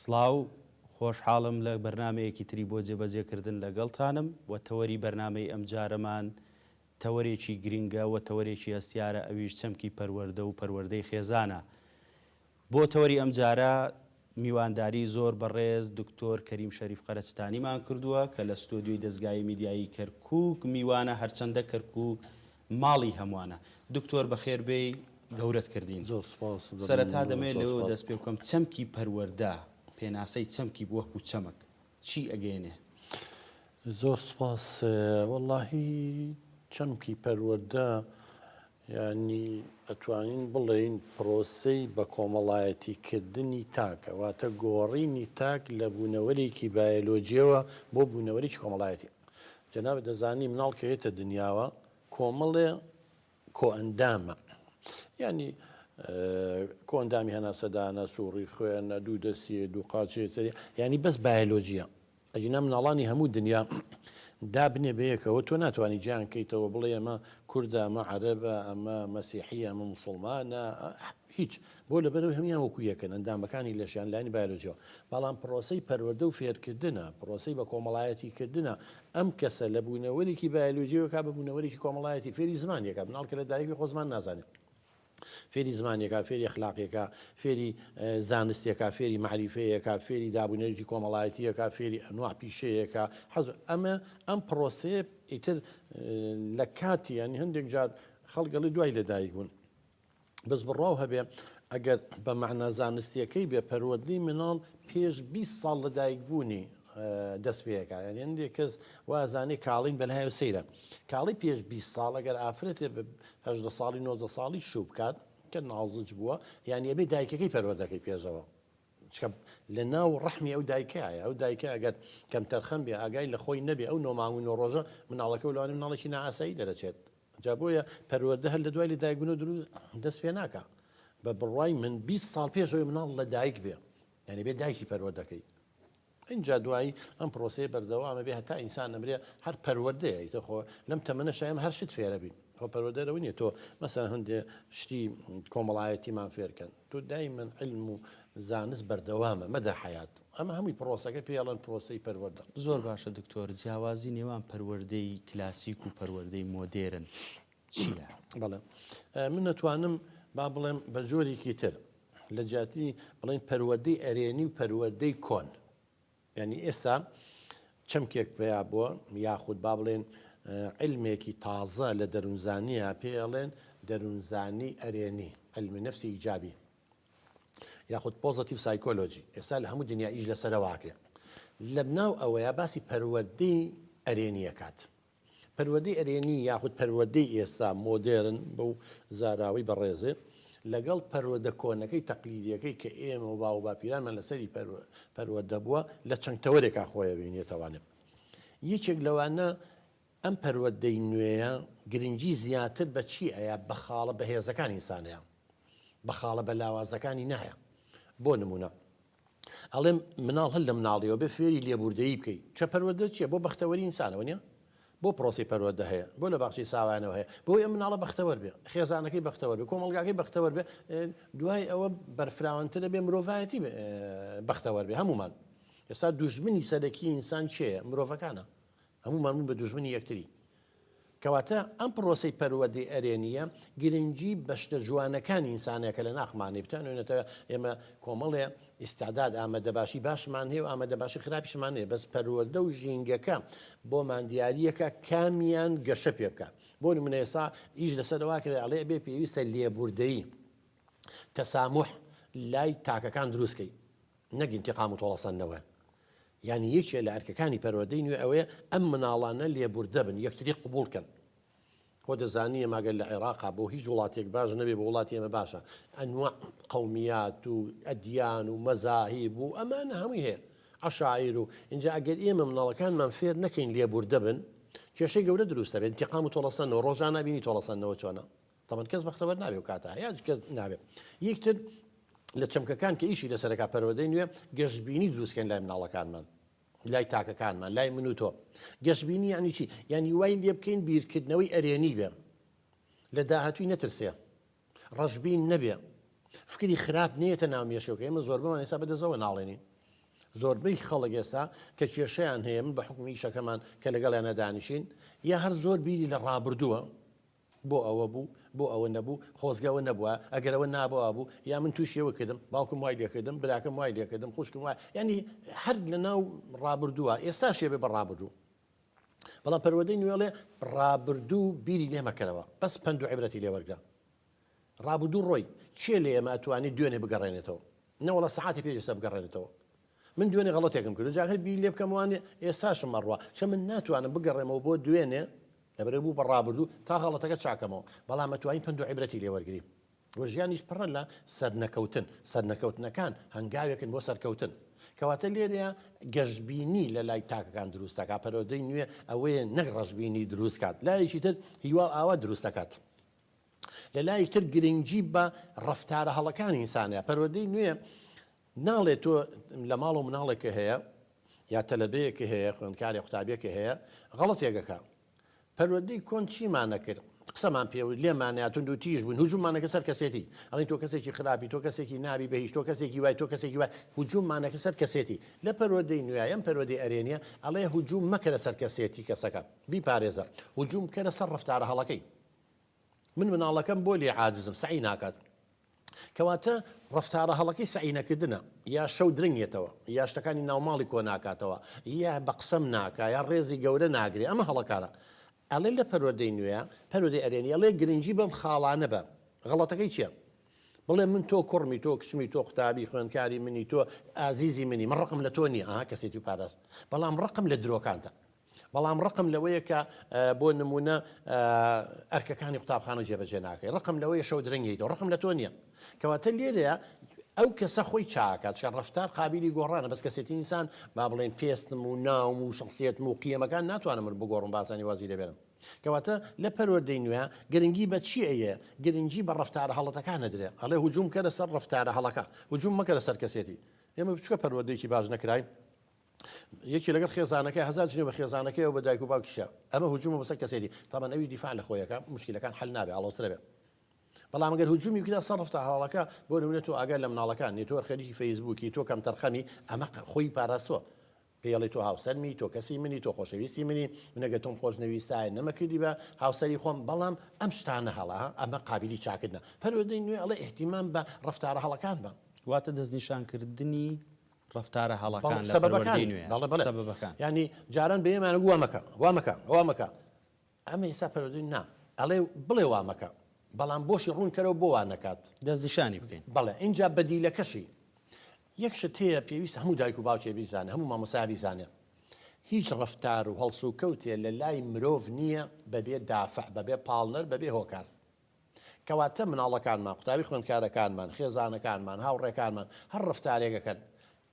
سڵاو، خۆشحاڵم لە بەرنامەیەکی تری بۆ جێبەجێکردن لەگەڵتانم و تەوەری بەرنامەی ئەمجارەمان تەوەرێکی گرنگە و تەوەرێکی هەستیارە ئەویش چەمکی پەروەردە و پەروەردەی خێزانە. بۆ تەوەری ئەمجارە میوانداری زۆر بەڕێز دکتۆر کەریم شەریف قەرەچتانیمان کردووە کە لە ستۆدیۆی دەزگایی میدیایی کەرکوک میوانە هەرچەندە کەرکوک ماڵی هەمووانە. دکتۆر بەخێر بێی گەورەت کردین. زۆر سوپاس سەرەتا دەمەوێت لەوێوە دەست پێ بکەم چەمکی پەروەردە پێناسەی چەمکی وەکو چەمک چی ئەگەیەنێ؟ زۆر سوپاس وەڵاهی چەمکی پەروەردە یانی ئەتوانین بڵێین پرۆسەی بە کۆمەڵایەتی کردنی تاکە، واتە گۆڕینی تاک لە بوونەوەرێکی بایەلۆجیەوە بۆ بوونەوەرێکی کۆمەڵایەتی. جەنابت دەزانی مناڵ کە یەتە دنیاوە کۆمەڵێ کۆئەندامە یانی کۆئەندامی هەناسەدانە، سوڕی خوێنە، دوو دەستیە، دوو قاچیە، سەری یانی بەس بایەلۆجیە. ئەگینا مناڵانی هەموو دنیا دابنێ بەیەکەوە تۆ ناتوانی جیان کەیتەوە بڵێ ئەمە کوردە ئەمە عەرەبە ئەمە مەسیحیە ئەمە موسڵمانە هیچ بۆ لەبەرەوەی هەموان وەکو یەکن ئەندامەکانی لەشیان لایەنی بایۆلۆجیەوە بەڵام پرۆسەی پەروەردە و فێرکردنە پرۆسەی بە کۆمەڵایەتی کردنە ئەم کەسە لە بوونەوەرێکی بایۆلۆجیەوە کا بە بوونەوەرێکی کۆمەڵایەتی فێری زمان یەکە مناڵ کە لە دایک بێ خۆ زمان نازانێت فێری زمانێکا، فێری ئەخلاقێکا، فێری زانستێکا، فێری مەعریفەیەکا، فێری دابونەریتی کۆمەڵایەتییەکا، فێری ئەنواع پیشەیەکا، حەز ئەمە ئەم پڕۆسەیە ئیتر لە کاتی یانی هەندێک جار خەڵک ئەڵێ دوای لەدایک بوون بەس بڕواو هەبێ ئەگەر بە مەعنا زانستیەکەی بێ پەروەردەی مناڵ پێش 20 ساڵ لەدایک بوونی دەست پێکا یانی هەندێک کەس وازانێ کاڵین بەلایەوە سەیرە کاڵی پێش 20 ساڵ ئەگەر ئافرەتێ 18 ساڵی 19 ساڵی شوو بکات کە نازج بووە یانی ئەبێ دایکەکەی پەروەردەکەی پێشەوە چکە لە ناو ڕەحمی ئەو دایکایە ئەو دایکە ئەگەر کەمتەرخەم بێ ئاگای لە خۆی نەبێ ئەو نۆ مانگ و نۆ ڕۆژە مناڵەکە و لەوانەیە مناڵێکی نائاسایی دەرەچێت جا بۆیە پەروەردە هەر لە دوای لە دایک بوونەوە دروست دەست پێ ناکا بە بڕوای من 20 ساڵ پێش ئەوەی مناڵ لە دایک بێ یعنی بێ دایکی پەروەردەکەی ئینجا دوایی ئەم پرۆسەیە بەردەوامە بێ هەتا ئینسان نەمرێ هەر پەروەردەیە ئیتر خۆ لەم تەمەنەشا ئێمە هەر شت فێرە بین خۆ پەروەردە لەوە نییە تۆ مەسەلەن هەندێ شتی کۆمەڵایەتیمان فێرکەن تۆ دایمەن علم و زانست بەردەوامە مەدە حەیات ئەمە هەمووی پرۆسەکە پێی ئەڵێن پرۆسەی پەروەردە. زۆر باشە دکتۆر جیاوازی نێوان پەروەردەی کلاسیک و پەروەردەی مۆدێرن چییە؟ بەڵێ من ئەتوانم با بڵێم بە جۆرێکی تر لە جیاتی بڵێین پەروەردەی ئەرێنی و پەروەردەی کۆن یعنی ئێستا چەمکێک پیا بووە یاخود با بڵێن علمێکی تازە لە دەروونزانیە پێ ئەڵێن دەروونزانی ئەرێنی علم نفسی ئیجابی یاخود positive psychology ئێستا لە هەموو دنیا ئیش لەسەرەواکرێ لە ناو ئەوەیە باسی پەروەردەی ئەرێنیەکات پەروەردەی ئەرێنی یاخود پەروەردەی ئێستا مۆدێرن بەو زاراوەی بەڕێزێ لەگەڵ پەروەردە کۆنەکەی تەقلیدیەکەی کە ئێمە و باو و باپیرانمان لەسەری پەروەردە بووە لە چەند تەوەرێکا خۆی ئەبینێتەوانێ یەکێک لەوانە ئەم پەروەردەی نوێیە گرنگی زیاتر بە چی ئەیا بە خاڵە بەهێزەکانی ئینسانەیە بە خاڵە بە لاوازەکانی نایە بۆ نمونە ئەڵێم مناڵ هەر لە مناڵیەوە بێ فێری لێبوردەیی بکەی چە پەروەردە چیە بۆ بەختەوەری ئینسانەوە نیە بۆ پرۆسی پەروەردە هەیە بۆ لە باخچەی ساوایانەوە هەیە بۆی ئەم مناڵە بەختەوەر بێ خێزانەکەی بەختەوەر بێ کۆمەڵگاکەی بەختەوەر بێ دوای ئەوە بەرفراوانترە بێ مرۆڤایەتی بەختەوەر بێ هەمومان ئێستا دوژمنی سەرەکی ئینسان کێیە مرۆڤەکانە هەموومان بوون بە دوژمنی یەکتری. کەواتە ئەم پرۆسەی پەروەردەی ئەرێنییە گرنگی بە شتە جوانەکانی ئینسانە کە لە ناخمانەی بتانوێنێتە ئێمە کۆمەڵێ ئیستعداد ئامادەباشی باشمان هەیە و ئامادەباشی خراپیشمان هەیە بەس پەروەردە و ژینگەکە بۆمان دیارییەکە کامیان گەشە پێ بکە بۆ نمونە ئێستا ئیش لەسەر ئەوە کرێ ئەڵێ بێ پێویستە لێبوردەیی تەسامح لای تاکەکان دروست کەی نەک ئینتیقام و تۆڵەسەندنەوە. یانی یەکێ لە ئەرکەکانی پەروەردەی نوێ ئەوەیە ئەم مناڵانە لێبوردە بن، یەکتری قبوڵ کەن. خۆ دەزانی ئێمە گەر لە عێراقا بۆ هیچ وڵاتێک باش نەبێ بۆ وڵاتی ئێمە باشە. ئەنواع قەومیات و ئەدیان و مەزاهیب و ئەمانە هەمووی هەیە. عەشایر و ئینجا ئەگەر ئێمە مناڵەکانمان فێر نەکەین لێبوردە بن، کێشەی گەورە دروست دەبێت. ئینتیقام و تۆڵەسەندنەوە ڕۆژانە بینی تۆڵەسەندنەوە چۆنە؟ تەبعەن کەس بەختەوەر نابێ و کاتە هەیە کەس نابێ. یەکتر لە چەمکەکان کە ئیشی لەسەرەکە پەروەردەی نوێ گەشبینی دروستکەین لای مناڵەکانمان لای تاکەکانمان لای من و تۆ گەشبینی یعنی چی یعنی وای لێ بکەین بیرکردنەوەی ئەرێنی بێ لە داهاتووی نەترسێ ڕەشبین نەبێ فکری خراپ نێتە ناو مێشکەکە ئێمە زۆربەمان ئێستا بەدەستەوە ناڵێنین. زۆربەی خەڵک ئێستا کە کێشەیان هەیە، من بە حوکمی ئیشەکەمان کە لەگەڵیانا دانیشین، یا هەر زۆر بیری لە ڕابردووە، بۆ ئەوە بوو، بۆ ئەوە نەبوو، خۆزگە ئەوە نەبوایە، ئەگەر ئەوە نابوو ئەوە بوو، یا من تووشی ئەوە کردم، باوکم وای لێ کردم، براکەم وای لێ کردم، خوشکم وای، یانی هەر لەناو ڕابردووە، ئێستاش ئەبێ بە ڕابردوو. بەڵام پەروەردەی نوێ ئەڵێ ڕابردوو بیری لێ مەکەرەوە، بەس پەند و عیبرەتی لێ وەرگرە. ڕابردوو ڕۆی، کێ لە ئێمە ئەتوانێ دوێنێ بگەڕێنێتەوە؟ نەوەڵا سەعاتێ پێش ئێستا بگەڕێنێتەوە. من دوێنێ غەڵەتێکم کرد جا هەر بیر لێ بکەم وانێ ئێستاشم ئەڕوا، چە من ناتوانم بگەڕێمەوە بۆ دوێنێ لەبەرئەوەی بوو بە ڕابردوو تا غەڵەتەکە چاکەمەوە، بەڵام ئەتوانین پەند و عیبرەتی لێ وەرگرین. وە ژیانیش پڕە لە سەرنەکەوتن، سەرنەکەوتنەکان هەنگاوێکن بۆ سەرکەوتن. کەواتە لێرەیە گەشبینی لە لای تاکەکان دروست دەکات، پەروەردەی نوێ ئەوەیە نەک ڕەشبینی دروست کات، لایەکی تر هیوا و ئاوات دروست دەکات. لە لایەکی تر گرنگی بە ڕەفتارە هەڵەکانی ئینسانە. پەروەردەی نوێ ناڵێ تۆ لە ماڵ و مناڵێکە هەیە یا تەلەبەیەکە هەیە خوێندکارێ قوتابیەکە هەیە غەڵەتێک ئەکا. پەروەردەی کۆن چیمان ئەکرد؟ قسەمان پێ وت، لێمان یا توندوتیژ بووین، هجوممان ئەکرد سەر کەسێتی. ئەڵێن تۆ کەسێکی خراپی، تۆ کەسێکی نابی بە هیچ، تۆ کەسێکی وای، تۆ کەسێکی وای، هجوممان ئەکرد سەر کەسێتی. لە پەروەردەی نوێ ئەم پەروەردەی ئەرێنییە ئەڵێ هجوم مەکەرە سەر کەسێتی کەسەکە، بیپارێزە، هجوم بکەرە سەر ڕەفتارە هەڵەکەی. من مناڵەکەم بۆ لێ عاجزم، سەعی ناکات. کەواتە ڕەفتارە هەڵەکەی سەعی نەکردنە، یا شەو درەنگ یەتەوە، یا شتەکانی ناوماڵی کۆ ناکاتەوە، یا بە قسەم ناکا، یا ڕێزی گەورە ناگرێ، ئەمە هەڵەکانە. ئەڵێ لە پەروەردەی نوێ، پەروەردەی ئەرێنی ئەڵێ گرنگی بەم خاڵانە بە. غەڵەتەکەی چییە؟ بڵێ من تۆ کوڕمی، تۆ کچمی، تۆ قوتابی، خوێندکاری منی، تۆ ئازیزی منی، من ڕقم لە تۆ نییە، ئەها کەسێتی پاراست. بەڵام ڕقم لە درۆکانتە. بەڵام ڕقم لەوەیە کە بۆ نموونە ئەرکەکانی قوتابخانە جێبەجێ ناکەی، ڕقم لەوەیە شەو درەنگ یەیتەوە، ڕقم لە تۆ نییە. کەواتە لێرەیە ئەو کەسە خۆی چاکات، چونکە ڕەفتار قابیلی گۆڕانە، بەس کەسێتی ئینسان با بڵێین پێستم و ناوم و شەخسیەتم و قیەمەکان ناتوانم من بگۆڕم بە ئاسانی وازی لێ بێنم. کەواتە لە پەروەردەی نوێ گرنگی بە چی ئەیە؟ گرنگی بە ڕەفتارە هەڵەتەکان ئەدرێ. ئەڵێ هجوم بکەرە سەر ڕەفتارە هەڵەکە، هجوم مەکەرە سەر کەسێتی. ئێمە بچوکە پەروەردەیەکی باش نەکراین، یەکی لەگەڵ خێزانەکەی هەزار جنێو بە خێزانەکەیەوە بە دایک و باوکیشە ئەمە هجومە بەسەر کەسێتی تامان ئەویش دیفاع لە خۆیەکە مشکلەکان حل نابێ ئاڵۆزترە بێ بەڵام گەر هجومی بکرا سەر ڕەفتار هەڵەکە بۆ نمونە تۆ ئاگای لە مناڵەکان نی تۆ خەریکی فەیسبووکی تۆ کەم تەرخەمی ئەمە خۆی پاراستووە پێڵی تۆ هاوسەرمی تۆ کەسی منی تۆ خۆشەویستی منی منەگە تۆم خۆش نەویستایە نەمەکردی بە هاوسەری خۆم بەڵام ئەم شتانە هەڵە ئەمە قابلی چاکردنە پەروەردەی نوێ ئەڵێ ئیهتیمام بە ڕەفتارە هەڵەکان بە. واتە دەستنیشانکردنی ڕەفتارە هەڵەکان لە پەروەردەی نوێ، سەبەبەکان. یانی جاران بە ئێمەیان وت وا مەکە، وا مەکە، وا مەکە. ئەمە ئێستا پەروەردەی نا، ئەڵێ بڵێ وا مەکە، بەڵام بۆشی ڕوون کەرەوە بۆ وا نەکات. دەستنیشانی بکەین. بەڵێ، ئینجا بەدیلەکەشی. یەک شت هەیە پێویستە هەموو دایک و باوکێ بیزانێ، هەموو مامۆستایە بیزانێ، هیچ ڕەفتار و هەڵسوکەوتێ لە لای مرۆڤ نییە بەبێ دافع، بەبێ پاڵنەر، بەبێ هۆکار. کەواتە مناڵەکانمان، قوتابی خوێندکارەکانمان، خێزانەکانمان، هاوڕێکانمان هەر ڕەفتارێک ئەکەن،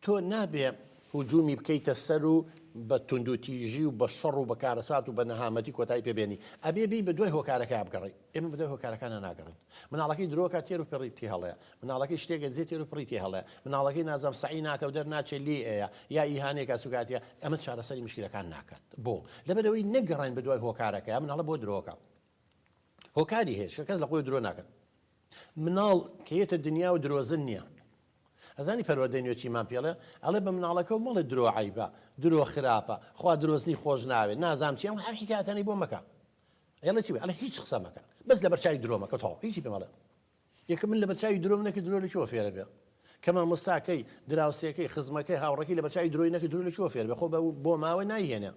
تۆ نابێ هجومی بکەیتە سەر و بە توندوتیژی و بە شەڕ و بە کارەسات و بە نەهامەتی کۆتایی پێ بێنی، ئەبێ بێی بە دوای هۆکارەکەیا بگەڕێی. ئێمە بە دوای هۆکارەکانا ناگەڕێین. مناڵەکەی درۆ ئەکات تێر و پڕی تێ هەڵەیە، مناڵەکەی شتێک ئەدزێ تێر و پڕی تێ هەڵەیە، مناڵەکەی نازانم سەعی ناکا و دەرناچێ لێی ئەیا یا ئیهانەیەک ئا سوکایەتیە، ئەمە چارەسەری مشکیلەکان ناکات. بۆ؟ لەبەرئەوەی نەگەڕاین بە دوای هۆکارەکەیا، مناڵە بۆ درۆ ئەکا؟ هۆکاری هەیە چونکە کەس لە خۆی درۆ ناکەن مناڵ کە یەتە دنیا و درۆزن نییە ئەزانی پەروەردەی نوێ چیمان پێڵێ ئەڵێ بە مناڵەکە و مەڵێ درۆ عیبە درۆ خراپە خوا درۆزنی خۆش ناوێ نازام چی ئەم هەر حکایەتانی بۆ مەکە ئەڵێ چی ئەڵێ هیچ قسە مەکە بەس لەبەر چاوی درۆ مەکە تەواو هیچی پێ مەڵێ یەکە من لەبەرچاوی درۆم نەکرد درۆ لە کوێوە فێرە بێ؟ کە مامۆستاکەی، دراوسێکەی، خزمەکەی، هاوڕێکەی لەبەرچاوی درۆی نەکرد درۆ لە کوێوە فێر بێ؟ خۆ بە بۆ ماوە نایهێنێ.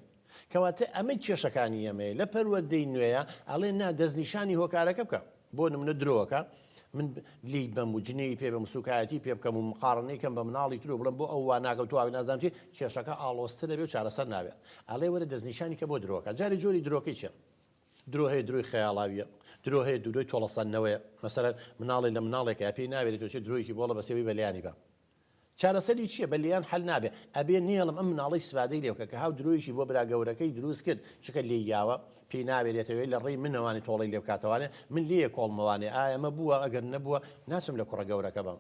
کەواتە ئەمە کێشەکانی ئێمەیە لە پەروەردەی نوێیە ئەڵێ نا دەستنیشانی هۆکارەکە بکە. بۆ نمونە درۆکە من لێی بەم و جنێوی پێ بەم و سوکایەتی پێ بکەم و مقاڕنەی کەم بە مناڵی تر و بڵێم بۆ ئەو وا ناکە و تۆ وا نازانم چی کێشەکە ئاڵۆزتر ئەبێ و چارەسەر نابێ. ئەڵێ وەرە دەستنیشانی کە بۆ درۆکە. جارێ جۆری درۆکەی چیە؟ درۆ هەیە درۆی خەیاڵاویە، درۆ هەیە درۆی تۆڵەسەندنەوەیە، مەسەلەن مناڵێ لە مناڵێکە پێی ناوێرێ تۆ چێ درۆیەکی بۆڵە بەسێ وی بە لێیانی بە. چارەسەری چیە؟ بە لێیان حەل نابێ، ئەبێ نەیەڵم ئەم مناڵەی ئیستفادەی لێ بکا کە هاو درۆیەکی بۆ برا گەورەکەی دروست کرد چونکە لێی یاوە پێی ناوێرێتەوێ لە ڕێی منەوانێ تۆڵەی لێ بکاتەوانێ من لێیە کۆڵمەوانێ ئایا ئەمە بووە ئەگەر نەبووە ناچم لە کوڕە گەورەکە بەم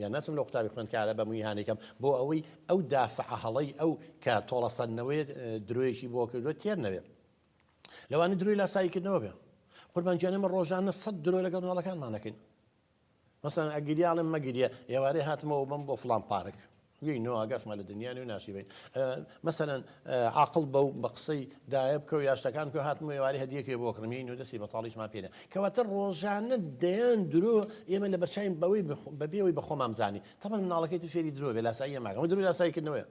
یان ناچم لەو قوتابی خوێندکارە بەم و ئیهانەی کەم بۆ ئەوەی ئەو دافعە هەڵەی ئەو کە تۆڵەسەندنەوەیە درۆیەکی بۆ کردووە تێر نەبێ. لەوانە درۆی لاساییکردنەوە بێ. قوربان گیان ئێمە ڕۆژانە سەد درۆ لەگەڵ مناڵەکانمان ئەکەین. مەسەلەن ئەگریە ئەڵێم مەگریە، ئێوارێ هاتمەوە بم بۆ فڵان پارک. گوێی نۆ ئاگاشمان لە دنیا نیە و ناشیبەین. مەسەلەن عاقڵ بە و بە قسەی دایە بکە و یا شتەکان بکە و هاتم و ئێوارەی هەدیەکێ بۆ کڕم یەی نۆ دەستی بەتاڵیشمان پێ نیە. کەواتە ڕۆژانە دەیان درۆ ئێمە لە بەرچاوین بەوەی بەبێ ئەوەی بە خۆمان بزانین. تەبعەن مناڵەکەی تر فێری درۆ بێ لاسایی ئەمە ئەکا. ئەمە درۆ لاسایی کردنەوەیە.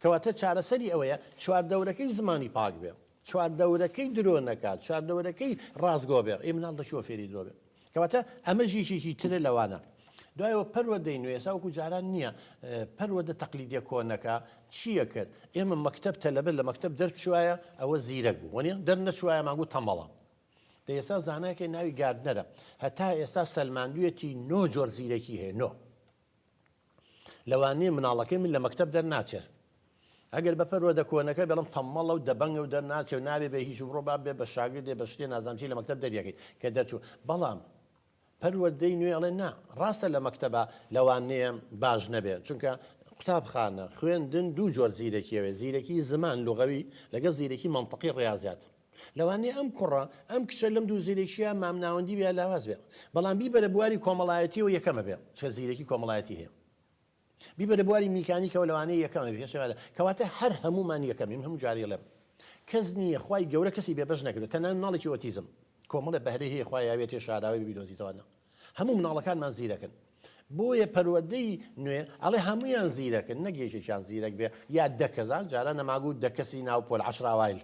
کەواتە چارەسەری ئەوەیە چواردەورەکەی زمانی پاک بێ، چواردەورەکەی درۆ نەکات، چواردەورەکەی ڕاستگۆ بێ، ئەی مناڵ لە کوێوە فێری درۆ بێ؟ کەواتە ئەمەش یەکێکی ترە لەوانە. دوایەوە پەروەردەی نوێ ئێستا وەکو جاران نییە، پەروەردە تەقلیدیە کۆنەکە چییە کرد؟ ئێمە مەکتەب تەلەبە لە مەکتەب دەرچوایە ئەوە زیرەک بوو، وەنیە؟ دەرنەچوایە مانگو تەمەڵە. دە ئێستا زانایەکێ ناوی گاردنەرە هەتا ئێستا سەلماندویەتی نۆ جۆر زیرەکی هەیە، نۆ. لەوانەیە مناڵەکەی من لە مەکتەب دەرناچێت ئەگەر بە پەروەردە کۆنەکە بڵم تەمەڵە و دەبەنگە و دەرناچێ و نابێ بە هیچ و بڕۆ با بێ بە شاگردێ بە شتێ نازانم چی لە مەکتەب دەریەکەی کە دەرچوو بەڵام پەروەردەی نوێ ئەڵێ نا ڕاستە لە مەکتەبە لەوانەیە باش نەبێ چونکە قوتابخانە خوێندن دوو جۆر زیرەکیەوێ زیرەکی زمان لغەوی لەگەڵ زیرەکی مەنتقی ڕیازیات لەوانەیە ئەم کوڕە، ئەم کچە لەم دوو زیرەکییە مامناوەندی بێ یا لاواز بێ، بەڵام بیبەرە بواری کۆمەڵایەتییەوە یەکەمە بێ، چونکە زیرەکی کۆمەڵایەتی هەیە. بیبەرە بواری میکانیکەوە لەوانەیە یەکەمە بێ، پێش کەواتە هەر هەموومان یەکەمین، من هەموو جارێ ئەڵێم کەس نییە خوای گەورە کەسی بێبەش نەکردووە، تەنانەت مناڵێکی ئۆتیزم کۆمەڵێ بەهرەی هەیە خوا یاویەتێ شاراوەی بیدۆزیتەوە نا. هەموو مناڵەکانمان زیرەکن بۆیە پەروەردەی نوێ ئەڵێ هەموویان زیرەکن نەک یەکێکیان زیرەک بێ یا دە کەس جاران نەماگو دە کەسی ناو پۆل عەشراوایل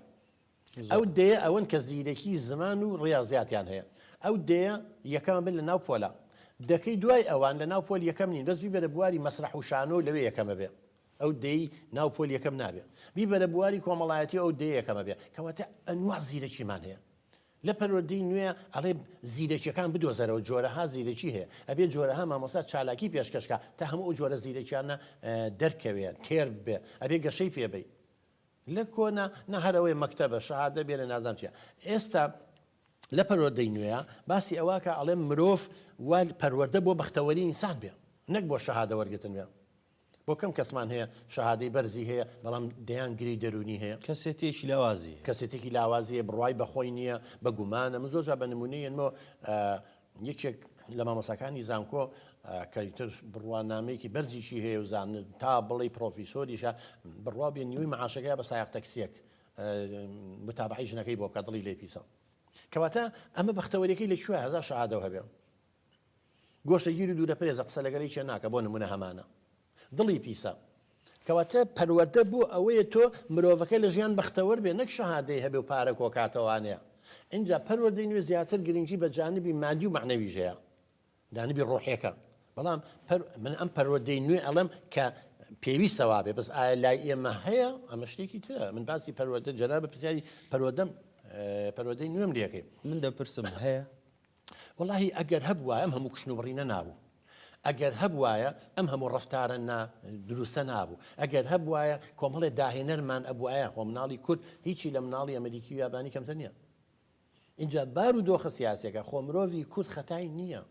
ئەو دەیە ئەوەن کە زیرەکی زمان و ڕیازیاتیان هەیە ئەو دەیە یەکەم بن لە ناو پۆلە دەکەی دوای ئەوان لە ناو پۆل یەکەم نین بەس بیبەرە بواری مەسرح و شانۆ لەوێ یەکەمە بێ ئەو دەی ناو پۆل یەکەم نابێ بیبەرە بواری کۆمەڵایەتی ئەو دەیە یەکەمە بێ کەواتە ئەنوا زیرەکیمان هەیە لە پەروەردەی نوێ ئەڵێ زیرەکیەکان بدۆزەرەوە جۆرەها زیرەکی هەیە ئەبێ جۆرەها مامۆستا چالاکی پێشکەش کا تا هەموو ئەو جۆرە زیرەکیانە دەرکەوێ تێر ببێ ئەبێ گەشەی پێ بەی لە کۆنا نا هەر ئەوەیە مەکتەبە شەهادە بێنە نازانم چیە ئێستا لە پەروەردەی نوێیە باسی ئەوە کە ئەڵێ مرۆڤ وا پەروەردە بۆ بەختەوەری ئینسان بێ نەک بۆ شەهادە وەرگتن بێ بۆ کەم کەسمان هەیە شەهادەی بەرزی هەیە بەڵام دەیان گرێی دەروونی هەیە. کەسێتیەکی لاوازی هەیە. کەسێتیەکی لاوازی هەیە، بڕوای بە خۆی نییە، بە گومانە. من زۆر جار بە نموونەی یەنمەوە یەکێک لە مامۆستاکانی زانکۆ کە ئیتر بڕوانامەیەکی بەرزیشی هەیە و زان تا بڵێی پرۆفیسۆریشە بڕوا بێ نیوەی معاشەکەی بە سایەق تەکسیەک متابعەی ژنەکەی بۆ بکات دڵی لێ پیسە. کەواتە ئەمە بەختەوەریەکەی لە کوێ هەزار شەهادەوە هەبێ. گۆشەگیر و دوورەپەرێزە قسە لەگەڵ یەکێ ناکا بۆ نمونە هەمانە دڵی پیسە کەواتە پەروەردە بۆ ئەوەیە تۆ مرۆڤەکە لە ژیان بەختەوەر بێ نەک شەهادەی هەبێ و پارە کۆکاتەوانەیە ئینجا پەروەردەی نوێ زیاتر گرنگی بە جانبی مادی و مەعنەویش هەیە جانبی ڕۆحیەکە بەڵام من ئەم پەروەردەی نوێ ئەڵێم کە پێویستە وابێ بەس ئایا لای ئێمە هەیە ئەمە شتێکی ترە من باسی پەروەردە جەنابە پرسیاری پەروەردەم پەروەردەی نوێم لەکەی من دەپرسم هەیە وەڵاهی ئەگەر هەبوایە ئەم هەموو کوشتن و بڕینە نابوو. ئەگەر هەبوایە ئەم هەموو ڕەفتارە نا دروستە نابوو. ئەگەر هەبوایە کۆمەڵێ داهێنەرمان ئەبوایە. خۆ مناڵی کورد هیچی لە مناڵی ئەمریکی و یابانی کەمتر نییە. ئینجا بار و دۆخە سیاسیەکە خۆ مرۆڤی کورد خەتای نییە.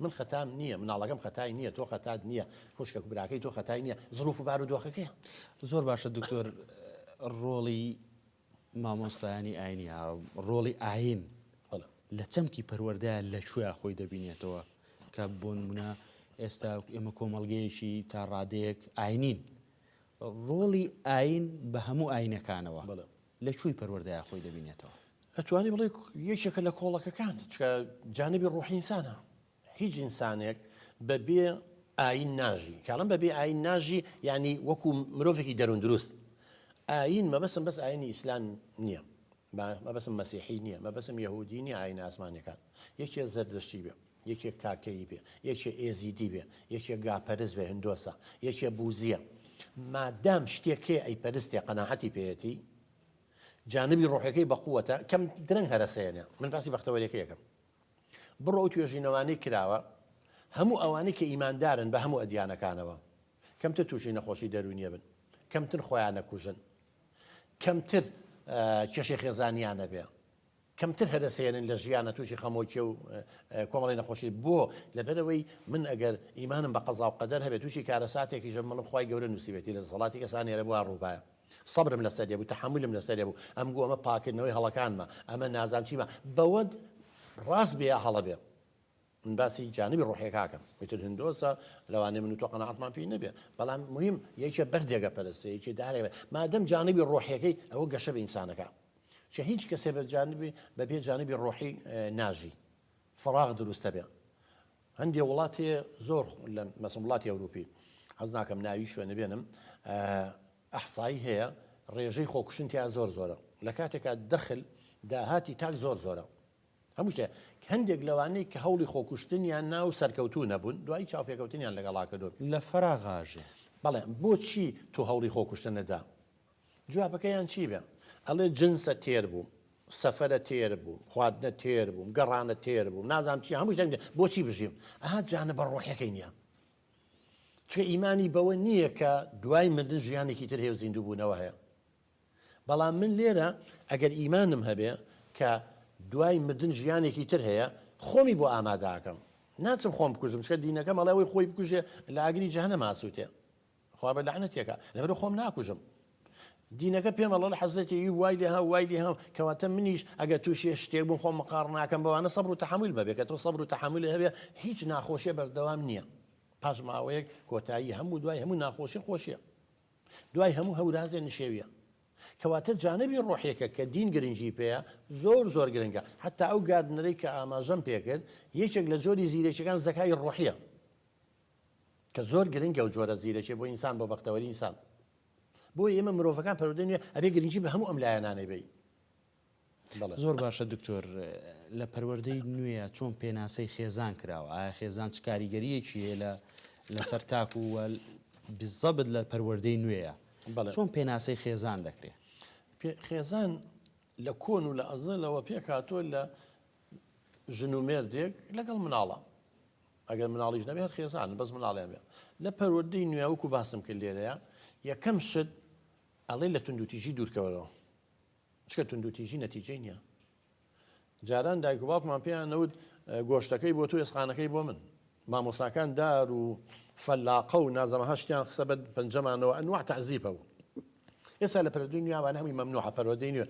من خەتام نییە، مناڵەکەم خەتای نییە، تۆ خەتات نییە، خوشکە براکەی تۆ خەتای نییە، زروف و بار و دۆخەکەیە. زۆر باشە دکتۆر ڕۆڵی مامۆستایانی ئاینی ڕۆڵی ئاین لە چەمکی پەروەردە لە کوێ خۆی دەبینێتەوە کە بۆ نمونە ئێستا ئێمە کۆمەڵگەیەکی تا ڕادەیەک ئاینین ڕۆڵی ئاین بە هەموو ئاینەکانەوە لە کوێی پەروەردەیا خۆی دەبینێتەوە؟ ئەتوانی بڵێ یەکێکە لە کۆڵەکەکان چکە جانبی ڕۆحی ئینسانە هیچ ئینسانێک بە بێ ئایین ناژی، کە ئەڵێم بە بێ ئایین ناژی یانی وەکو مرۆڤێکی دەروون دروست. ئایین مەبەستم بەس ئایینی ئیسلام نییە، مەبەستم مەسیحی نییە، مەبەستم یەهودی نییە ئایینە ئاسمانیەکان. یەکێ زەردەشتی بێ، یەکێ کاکەیی بێ، یەکێ ئێزیدی بێ، یەکێ گاپەرست بێ هندۆسە، یەکێ بوزییە. مادام شتێک هەیە ئەیپەرستێ قەناعەتی پێیەتی، جانبی ڕۆحیەکەی بەقوەتە، کەم درەنگ هەرەسەیەنێ. من باسی بەختەوەریەکەی ئەکەم. بڕۆ ئەو توێژینەوانەی کراوە هەموو ئەوانەی کە ئیماندارن بە هەموو ئەدیانەکانەوە کەمتر تووشی نەخۆشی دەروونیە بن، کەمتر خۆیان ئەکوژن، کەمتر کێشەی خێزانیان ئەبێ، کەمتر هەرەسێنن لە ژیانە تووشی خەمۆکیە و کۆمەڵی نەخۆشی بۆ لەبەرەوەی من ئەگەر ئیمانم بە قەزا و قەدەر هەبێت تووشی کارەساتێکیش بم بڵێم خوای گەورە نووسیوێتی لە دەسەڵاتی کەسانی هەرە بووە ڕووبایە سەبرم لەسەر بوو تەحەمولم لەسەر بوو ئەم گوو ئەمە پاکردنەوەی هەڵەکانمە ئەمە نازانم چیمە بەوە ڕاست بێ یا هەڵە بێ. من باسی جانبی ڕۆحیەکە ئەکەم ئیتر هندۆسە لەوانەیە من و تۆ قەناعەتمان پێی نەبێ بەڵام مهم یەکێ بەردێگە پەرستێ یەکێ دارێک مادەم جانبی ڕۆحیەکەی ئەوە گەشە بە ئینسانەکە چە هیچ کەسێ بە جانبی بە بێ جانبی ڕۆحی ناژی فراغ دروستە بێ هەندێ وڵات هەیە زۆر لە مەسم وڵاتی ئەوروپی حەز ناکەم ناوی شوێنە بێنم ئەحسایی هەیە ڕێژەی خۆکوشتن تیا زۆر زۆرە لە کاتێکا دەخل داهاتی تاک زۆر زۆرە هەموو شتێ هەندێک لەوانەی کە هەوڵی خۆکوشتنیان نا و سەرکەوتوو نەبوون دوایی چاوپێکەوتنیان لەگەڵا کردوون. لە فەراغاژێ. بەڵێ بۆچی تۆ هەوڵی خۆکوشتنت دا؟ جوابەکەیان چی بێ؟ ئەڵێ جنسە تێر بووم، سەفەرە تێر بووم، خواردنە تێر بووم، گەڕانە تێر بووم، نازانم چی هەموو شتێک بۆچی بژیم؟ ئەها جانبە ڕۆحیەکەی نییە. چونکە ئیمانی بەوە نییە کە دوای مردن ژیانێکی تر هەیە و زیندووبوونەوە هەیە. بەڵام من لێرە ئەگەر ئیمانم هەبێ کە دوای مردن ژیانێکی تر هەیە خۆمی بۆ ئامادە ئەکەم ناچم خۆم بکوژم چکە دینەکەم ئەڵێ ئەوەی خۆی بکوژێ لە ئاگری جەهەنەم ئاسووتێ خوا بە لەعنەتێکە لەبەر خۆم ناکوژم دینەکە پێم ئەڵێ حەزرەتی ئەیوب وای لێ ها وای لێ ها کەواتە منیش ئەگەر تووشی شتێک بووم خۆم مقاڕ ناکەم بەوانە سەبر و تەحەمول بەبێ کە تۆ سەبر و تەحەمول هەبێ هیچ ناخۆشیە بەردەوام نییە پاش ماوەیەک کۆتایی هەموو دوای هەموو ناخۆشی خۆشیە دوای هەموو هەورازێ نشێویە. کەواتە جانبی ڕۆحیەکە کە دین گرنگی پێیە زۆر زۆر گرنگە. حەتا ئەو گاردنەرەی کە ئاماژەم پێکرد یەکێک لە جۆری زیرەکیەکان زەکای ڕۆحیە کە زۆر گرنگە و جۆرە زیرەکیە بۆ ئینسان بۆ بەختەوەری ئینسان. بۆیە ئێمە مرۆڤەکان پەروەردەی نوێ ئەبێ گرنگی بە هەموو ئەم لایەنانەی بەی. بەڵێ. زۆر باشە دکتۆر لە پەروەردەی نوێیە چۆن پێناسەی خێزان کراوە ئایا خێزان چ کاریگەریەکی هەیە لە لەسەر تاک و بزەبت لە پەروەردەی نوێیە چۆن پێناسەی خێزان دەکرێت؟ خێزان لە کۆن و لە ئەزەلەوە پێکهاتووە لە ژن و مێردێک لەگەڵ مناڵە ئەگەر مناڵیش نەبێ هەر خێزان بەس مناڵیان بێ لە پەروەردەی نوێ وەکو باسم کرد لێرەیە یەکەم شت ئەڵێ لە توندوتیژی دوورکەوەرەوە چونکە توندوتیژی نەتیجەی نییە. جاران دایک و باوکمان پێیان نەوت گۆشتەکەی بۆ تۆ ئێسقانەکەی بۆ من. مامۆستاکان دار و فەلاقە و نازەمەها شتیان خستە بەر پەنجەمانەوە ئەنواع تەعزیب هەبوو. ئێستا لە پەروەردەی نوێ ئەوانە هەمووی مەمنوعە پەروەردەی نوێ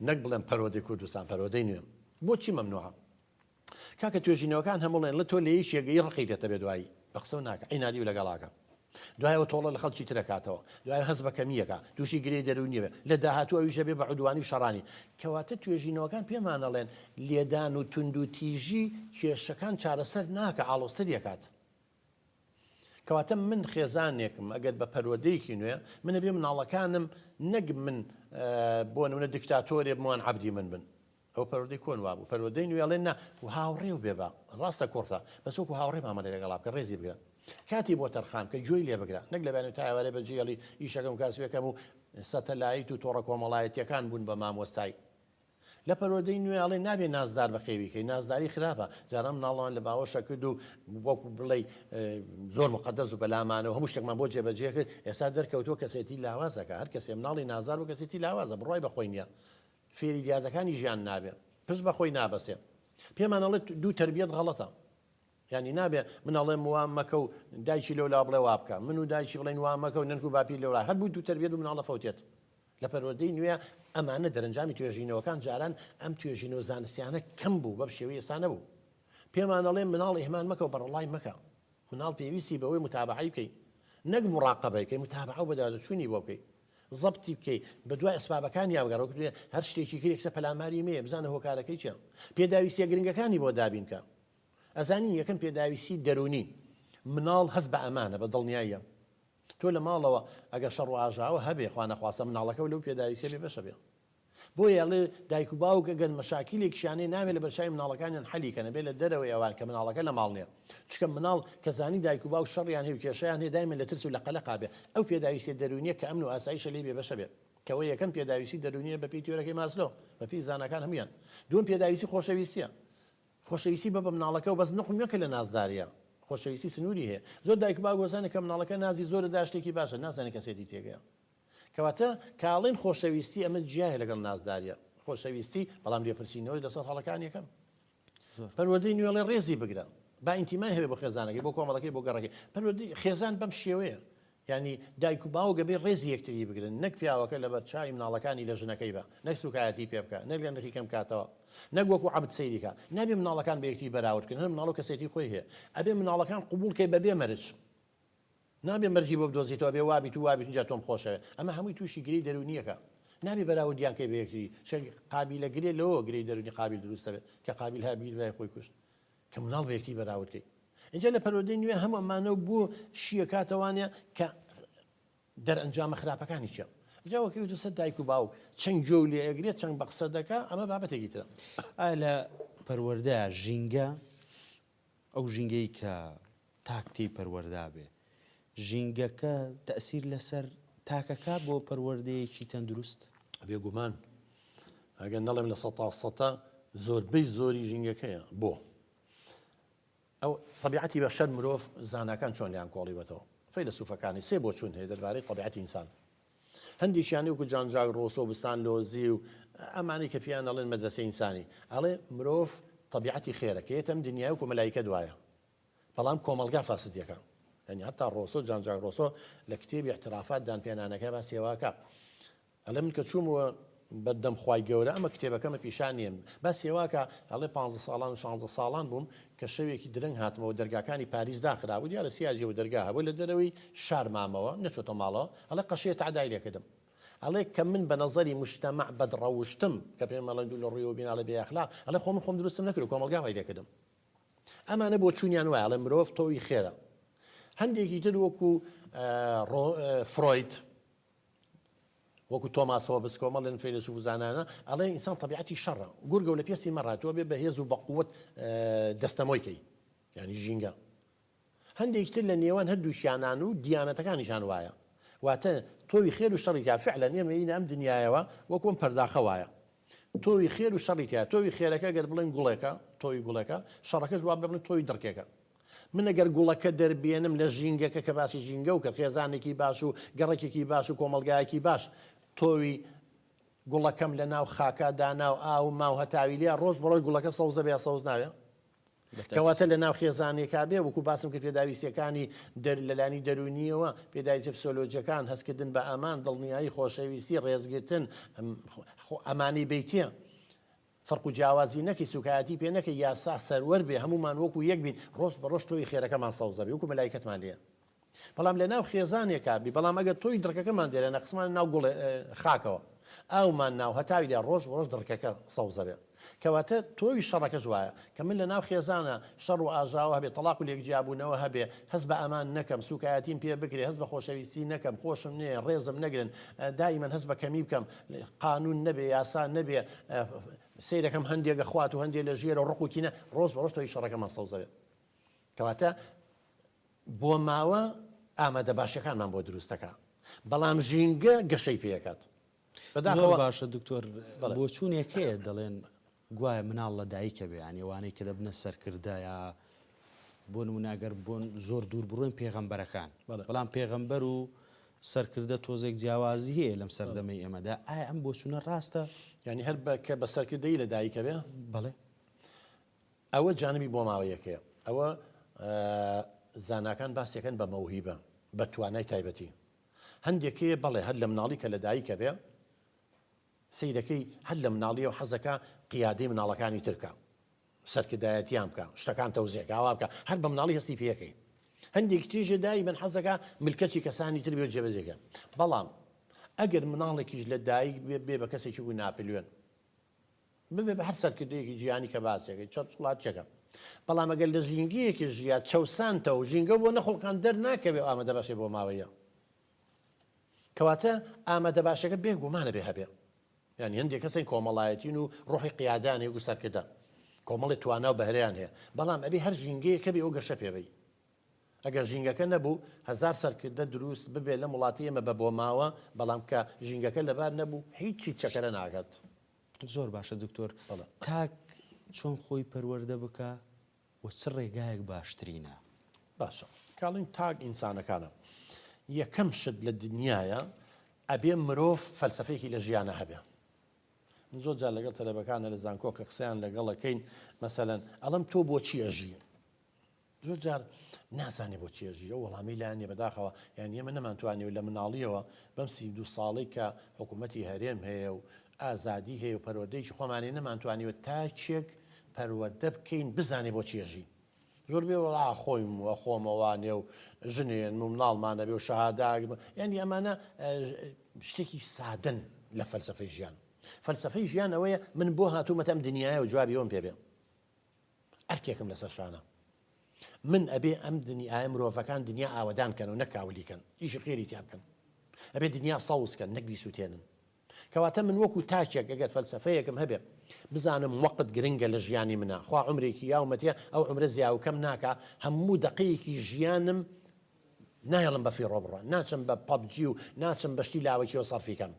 نەک بڵێم پەروەردەی کوردستان پەروەردەی نوێ بۆچی مەمنوعە؟ کاکە توێژینەوەکان هەموو ڵێن لە تۆ لە یەکێگەی ڕقی دێتە بێ دوایی بە قسەو ناکە عینادی و لەگەڵاکە دوایەوە تۆڵە لە خەڵکی ترەکاتەوە دوای هەست بە کەمیەکە تووشی گرێ دەروونیە بێ لە داهاتوو ئەویشە بێ بە عدوانی و شەڕانی کەواتە توێژینەوەکان پێمانەڵێن لێدان و توندوتیژی کێشەکان چارەسەر ناکە ئاڵۆزتر یەکات کەواتە من خێزانێکم ئەگەر بە پەروەردەیەکی نوێ من ئەبێ مناڵەکانم نەک من بۆ نمونە دیکتاتۆرێ بوان عەبدی من بن ئەو پەروەردەی کۆن وابوو پەروەردەی نوێ ئەڵێن نا هاوڕێ و بێ با ڕاستە کوڕتە بەس وەکو هاوڕێ مامەلەی لەگەڵا بکە ڕێزی بگرە کاتی بۆ تەرخان بکە گوێی لێ بگرە نەک لە بەیانی تا ئێوارێ بەجێ هێڵی ئیشەکەم کاسبەکەم و سەتەلایت و تۆڕە کۆمەڵایەتیەکان بوون بە مامۆستای لە پەروەردەی نوێ ئەڵێ نابێ نازدار بەخێوی کەی نازداری خراپە جاران مناڵمان لە باوەشە کرد و وەکو بڵێی زۆر مقدس و بەلامانەوە هەموو شتێکمان بۆ جێبەجێ کرد ئێستا دەرکەوتووە کەسێتی لاوازەکە هەر کەسێ مناڵی نازار بوو کەسێتی لاوازە بڕوای بە خۆی نییە فێری دیاردەکانی ژیان نابێ پشت بە خۆی نابەسێ پێمان ئەڵێ دوو تەربیەت غەڵەتە یانی نابێ من ئەڵێم وا مەکە و دایکی لەولا بڵێ وا بکە من و دایکی بڵێن وا مەکە و نەنک و باپیر لەولا هەر بوو دوو تەربیەت و مناڵە فەوتێت لە پەروەردەی نوێ ئەمانە دەرەنجامی توێژینەوەکان جاران ئەم توێژینەوە زانستیانە کەم بوو بەم شێوەی ئێستا نەبوو پێمان ئەڵێ مناڵ ئیهمال مەکە و بەڕەڵای مەکە مناڵ پێویستی بەوەی متابعەی بکەی نەک مراقەبەی بکەی متابعە و بەدواداچوونی بۆ بکەی زەبتی بکەی بەدوای ئەسبابەکانیا بگەڕێ وەک هەر شتێکی کرد یەکسەر پەلاماری مەیە بزانە هۆکارەکەی چیە پێداویستیە گرنگەکانی بۆ دابین بکە ئەزانی یەکەم پێداویستی دەروونی مناڵ هەست بە ئەمانە بە دڵنیاییە تۆ لە ماڵەوە ئەگەر شەڕ و ئاژاوە هەبێ خوا نەخواستە مناڵەکە لەو پێداویستیە بێ بەشە بێ بۆیە ئەڵێ دایک و باوک ئەگەر مەشاکیلێکیشیان هەیە نابێ لە بەرچاوی مناڵەکانیان حەلی کەن ئەبێ لە دەرەوەی ئەوان کە مناڵەکە لە ماڵ نیە چونکە مناڵ کە زانی دایک و باوک شەڕیان هەیە و کێشەیان هەیە دایمەن لە ترس و لە قەلەقا بێ ئەو پێداویستیە دەروونیە کە ئەمن و ئاسایشە لێی بێبەشە بێ کەوە یەکەم پێداویستی دەروونیە بە پێی تیۆرەکەی ماسلۆ بە پێی زاناکان هەموویان دووەم پێداویستی خۆشەویستیە خۆشەویستی بە بە مناڵەکە و بەس نوقم مەکە لە نازداریە خۆشەویستی سنووری هەیە زۆر دایک و باوک وەزانێ کە مناڵەکە نازی زۆرە دا شتێکی باشە نازانێ کەسێتی تێگەیە کەواتە کاڵێن خۆشەویستی ئەمە جیایە لەگەڵ نازداریە خۆشەویستی بەڵام لێپرسینەوەی لەسەر هەڵەکان یەکەم پەروەردەی نوێڵێ ڕێزی بگرە با ئینتیمای هەبێ بۆ خێزانەکەی بۆ کۆمەڵەکەی بۆ گەڕەکەی پەروەردەی خێزان بەم شێوەیە. یانی دایک و باوک ئەبێ ڕێزی یەکتری بگرن نەک پیاوەکە لەبەر چاوی مناڵەکانی لە ژنەکەی با نەک سوکایەتی پێ بکا نەک لە نرخی کەم کاتەوە نەک وەکو عەبد سەیری کا نابێ مناڵەکان بە یەکتری بەراورد کەن هەر مناڵ و کەسێتی خۆی هەیە ئەبێ مناڵەکان قبوڵ کەی بەبێ مەرج نابێ مەرجی بۆ بدۆزیتەوە ئەبێ وابیت و وابیت ئینجا تۆم خۆشەوێ ئەمە هەمووی تووشی گرێی دەروونیەکە نابێ بەراوردیان کەی بە یەکتری چونکە قابیلە گرێ لەوە گرێی دەروونی قابیل دروست دەبێت کە قابیل هابیل برای خۆی کوشت کە مناڵ بە یەکتری بەراورد کەی ئینجا لە پەروەردەی نوێ هەموو ئەمانە و بۆ شیەکاتەوانە کە دەرئەنجامە خراپەکانی چیە جا وەکەوێتە سەر دایک و باوک چەند گوێ لێ ئەگرێت چەند بە قسە دەکا ئەمە بابەتێکی ترە. ئایا لە پەروەردە ژینگە ئەو ژینگەی کە تاک تێی پەروەردا بێ ژینگەکە تەئسیر لەسەر تاکەکە بۆ پەروەردەیەکی تەندروست؟ بێگومان ئەگەر نەڵێم لە سەتا سەتا زۆربەی زۆری ژینگەکەیە بۆ ئەو تەبیعەتی بەشەر مرۆڤ زاناکان چۆن لیان کۆڵیوەتەوە فەیلەسوفەکانی سێ بۆچوون هەیە دەربارەی تەبیعەتی ئینسان هەندێکیان وەکو جان جاک ڕۆسۆ بستان لۆزی و ئەمانەی کە پێیان ئەڵێن مەدرەسەی ئینسانی ئەڵێ مرۆڤ تەبیعەتی خێرە کە یەتەم دنیای وەکو مەلایکە دوایە بەڵام کۆمەڵگا فاسدیەکە یعنی هەتا ڕۆسۆ جان جاک ڕۆسۆ لە کتێبی اعترافات دانپێنانەکە باسی ئەوە ئەڵێ من کە چوومەوە بەردەم خوای گەورە ئەمە کتێبەکەمە پیشان نییە باسی ئەوە ئەڵێ 15 ساڵان و 16 ساڵان بووم کە شەوێکی درەنگ هاتمەوە دەرگاکانی پاریس داخرابوو دیارە سیاجی و دەرگا هەبوو لە دەرەوەی شار مامەوە نەچۆتە ماڵەوە ئەڵێ قەشەیە تەعدای لێکردم ئەڵێ کە من بە نەزەری مجتەمەع بەدڕەوشتم کە پێم ئەڵێن دوو لە ڕوویەوە بین ئەڵێ بێ ئەخلاق ئەڵێ خۆ من خۆم دروستم نەکرد کۆمەڵگا وای لێکردم ئەمانە بۆچوونیان وایە ئەڵێ مرۆڤ تۆوی خێرە هەندێکی تر وەکو فرۆید وەکو تۆماس هۆبز کۆمەڵێن فەیلەسوف و زانایانە ئەڵێ ئینسان تەبیعەتی شەڕە گورگە و لە پێستی مەڕە تۆ بێ بەهێز و بەقوت دەستەمۆی کەی یعنی ژینگە هەندێکی تر لە نێوان هەردووکیانان و دیانەتەکانیشان وایە واتە تۆوی خێر و شەڕی تیا فعلا ئێمە یینە ئەم دنیایەوە وەکو ئەم پەرداخە وایە تۆوی خێر و شەڕی تیا تۆوی خێرەکە گەر بڵێن گوڵێکە تۆوی گوڵێکە شەڕەکەش وا بڵێن تۆوی دڕکێکە من ئەگەر گوڵەکە دەربێنم لە ژینگەکە کە باسی ژینگە و کە خێزانێکی باش و گەڕەکێکی باش و کۆمەڵگایەکی باش تۆوی گوڵەکەم لە ناو خاکا دانا و ئاوم ما و هەتاوی لێ ڕۆژ بە ڕۆژ گوڵەکە سەوزە بێ سەوز ناوێ کەواتە لە ناو خێزانێکا بێ وەکو باسم کرد پێداویستیەکانی دەر لەلانی دەروونیەوە پێداویستە فسۆلۆجیەکان هەستکردن بە ئەمان دڵنیایی خۆشەویستی ڕێزگرتن ئەمانی بیتێ فەرق و جیاوازی نەکەی سوکایەتی پێ نەکەی یاسا سەروەر بێ هەموومان وەکو یەک بین ڕۆژ بە ڕۆژ تۆی خێرەکەمان سەوزە بێ وەکو مەلایکەتمان لێ بەڵام لە ناو خێزانێکا بی بەڵام ئەگەر تۆی دڕکەکەمان دێرە نەقسمان ناو گوڵێ خاکەوە ئاومان ناو هەتاوی لە ڕۆژ بە ڕۆژ دڕکەکە سەوزە بێ کەواتە تۆوی شەڕەکەش وایە کە من لە ناو خێزانە شەڕ و ئاژاوە هەبێ تەڵاق و لێکجیابوونەوە هەبێ هەست بە ئەمان نەکەم سوکایەتیم پێ بکرێ هەست بە خۆشەویستی نەکەم خۆشم نێ ڕێزم نەگرن دائیمەن هەست بە کەمی بکەم قانون نەبێ یاسا نەبێ سەیرەکەم هەندێک ئەخوات و هەندێک لە ژێرە ڕق و کینە ڕۆژ بە ڕۆژ تۆی شەڕەکەمان سەوزە بێ کەواتە بۆ ماوە ئامادە باشەکانمان بۆ دروستەکە بەڵام ژینگە گەشەی پێکات بەداخەوە باشە دکتۆر بۆچوونێک هەیە دەڵێن گوایە مناڵ لە دایکە بێ یانی ئەوانەی کە دەبنە سەرکردە یا بۆ نمونە گەر بۆ زۆر دوور بڕۆین پێغەمبەرەکان بەڵام پێغەمبەر و سەرکردە تۆزێک جیاوازی هەیە لەم سەردەمەی ئێمەدا ئایا ئەم بۆچوونە ڕاستە؟ یانی هەر بە کە بە سەرکردەیی لە دایکە بێ؟ بەڵێ. ئەوە جانبی بۆماوەیەکەیە ئەوە زاناکان باسیەکەن بە مەوهیبە بە توانای تایبەتی هەندێک هەیە بەڵێ هەر لە مناڵی کە لە دایکە بێ سەیرەکەی هەر لە مناڵیەوە حەزەکا قیادەی مناڵەکانی تر بکا سەرکردایەتیان بکا شتەکان تەوزیع کا ئاوا بکا هەر بە مناڵی هەستی پێەکەی هەندێک تریش دایمەن حەزەکا ملکەچی کەسانی تر بێ و جێبەجێ کە بەڵام ئەگەر مناڵێکیش لە دایک بێ بێ بە کەسێکی وەکو ناپلیۆن ببێ بە هەر سەرکردەیەکی جیهانی کە باسێکەی چەرچڵات چەکە بەڵام ئەگەر لە ژینگەیەکی ژیا چەوسانتەوە ژینگە بۆ نەخڵقان دەرناکەوێ ئامادە باشێ بۆ ماوەیە کەواتە ئامادەباشەکە بێ گومانە بێ هەبێ یانی هەندێک کەسن کۆمەڵایەتین و ڕۆحی قیادان هەیە و سەرکردە کۆمەڵی توانا و بەهرەیان هەیە بەڵام ئەبێ هەر ژینگەیەکە بێ ئەو گەشە پێ بەی ئەگەر ژینگەکە نەبوو هەزار سەرکردە دروست ببێ لەم وڵاتی ئێمە بە بۆماوە بەڵام کە ژینگەکە لەبار نەبوو هیچی چەکەرە ناکات. زۆر باشە دکتۆر تاک چۆن خۆی پەروەردە بکا وە چ ڕێگایەک باشترینە؟ باشە کاڵین تاک ئینسانەکانە یەکەم شت لە دنیایا ئەبێ مرۆڤ فەلسەفەیەکی لە ژیانا هەبێ من زۆر جار لەگەڵ تەلەبەکانە لە زانکۆ کە قسەیان لەگەڵەکەین مەسەلەن ئەڵێم تۆ بۆچی ئەژی؟ زۆر جار نازانێ بۆ چی ئەژی، ئەو وەڵامەی لا نیە بەداخەوە، یانی ئێمە نەمانتوانیوە لە مناڵیەوە بەم 32 ساڵەی کە حکوومەتی هەرێم هەیە و ئازادی هەیە و پەروەردەیەکی خۆمان هەیە نەمانتوانیوە تاکێک پەروەردە بکەین بزانێ بۆ چی ئەژی. زۆر بێ وەڵا خۆیم و خۆمە وانێ و ژنێنم و مناڵمان ئەبێ و شەهادە ئەگرم یانی ئەمانە شتێکی سادەن لە فەلسەفەی ژیان. فەلسەفەی ژیان ئەوەیە من بۆ هاتوومەتە ئەم دنیایە و جوابی ئەوم پێ بێ. ئەرکێکم لەسەر شانە من ئەبێ ئەم دنیایە مرۆڤەکان دنیا ئاوەدان کەن و نەک کاولی کەن ئیشی خێری تیا بکەن ئەبێ دنیا سەوز کەن نەک بیسووتێنن کەواتە من وەکو تاکێک ئەگەر فەلسەفەیەکم هەبێ بزانم وەقت گرنگە لە ژیانی منە خوا عمرێکی یاومەتێ ئەو عمرە زیاوکەم ناکا هەموو دقەیەکی ژیانم نایەڵم بە فیڕۆ بڕە ناچم بە PUBG و ناچم بەشتی لاوەکیەوە سەرفیکەم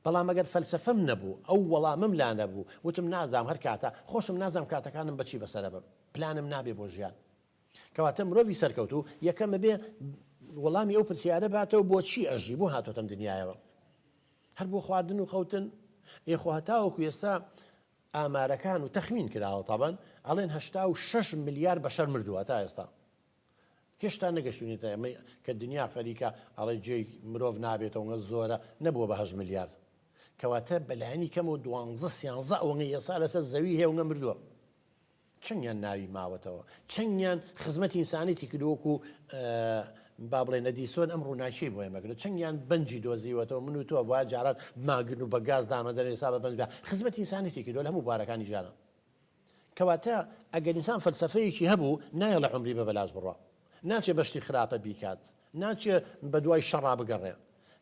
بەڵام ئەگەر فەلسەفەم نەبوو، ئەو وەڵامەم لا نەبوو، وتم نازام هەر کاتە، خۆشم نازام کاتەکانم بە چی بەسەر ئەبەم، پلانم نابێ بۆ ژیان. کەواتە مرۆڤی سەرکەوتوو یەکەم ئەبێ وەڵامی ئەو پرسیارە باتەوە بۆچی ئەژی، بۆ هاتۆتە ئەم دنیایەوە؟ هەر بۆ خواردن و خەوتن؟ ئێ خۆ هەتاوەکو ئێستا ئامارەکان و تەخمین کراوە تەبەن ئەڵێن 86 ملیار بەشەر مردووە هەتا ئێستا. هێشتا نەگەشتوینەتە ئەمەی کە دنیا خەریکە ئەڵێ جێی مرۆڤ نابێتەوە ئەوەنە زۆرە نەبووە بە هەشت ملیار کەواتە بەلایەنی کەمەوە دوانزە سیانزە ئەوەنەی ئێستا لەسەر زەوی هەیە ئەوەنە مردووە چەندیان ناوی ماوەتەوە چەندیان خزمەتی ئینسانێتی کردووە وەکو با بڵێن ئەدیسۆن ئەم ڕووناکیی بۆ ئێمە کرد چەندیان بەنجی دۆزیوەتەوە من و تۆ وایە جاران بماگرن و بە گاز دامەدەن ئێستا بە بەنج خزمەتی ئینسانێتی کردووە لە هەموو بوارەکانی ژیانە کەواتە ئەگەر ئینسان فەلسەفەیەکی هەبوو نایەڵێ عومری بە بەلاش بڕوا، ناچێ بە شتی خراپە بیکات، ناچێ بە دوای شەڕا بگەڕێ.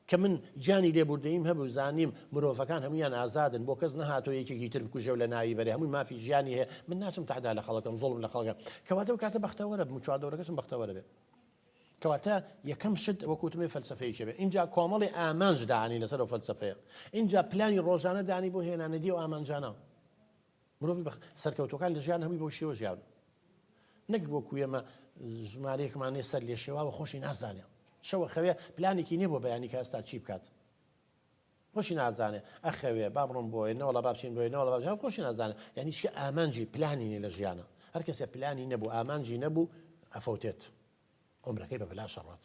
کە من گیانی لێبوردەییم هەبوو زانیم مرۆڤەکان هەموویان ئازادن، بۆ کەس نەهاتووە یەکێکی تر بکوژێ و لە ناوی بەرێ، هەمووی مافی ژیانی هەیە، من ناچم تەعدا لە خەڵک بکەم، زوڵم لە خەڵک بکەم. کەواتە ئەو کاتە بەختەوەرە بم و چواردەورەکەشم بەختەوەرە بێ. کەواتە یەکەم شت وەکو وتم فەلسەفەیەکی هەبێ، ئینجا کۆمەڵی ئامانج دانێی لەسەر ئەو فەلسەفەیە، ئینجا پلانی ڕۆژانە دانی بۆ هێنانەدی ئەو ئامانجانە. مرۆڤی بەخت سەرکەوتوەکان لە ژیان هەمووی بەو شێوە ژیاون نەک وەکو ئێمە ژمارەیەکمان نیە سەر لێشێواوە خۆشی نازانێ شەوە خەوێ پلانێکی نیە بۆ بەیانی کە ئێستا چی بکات خۆشی نازانێ ئەخەوێ با بڕۆم بۆیە نەوەڵا با بچین بۆیە نەوەڵا با بچین خۆشی نازانێ یعنی چی ئامانجی پلانی نیە لە ژیانە هەر کەسێ پلانی نەبوو ئامانجی نەبوو ئەفەوتێت عومرەکەی بە بەلاش ئەڕوات.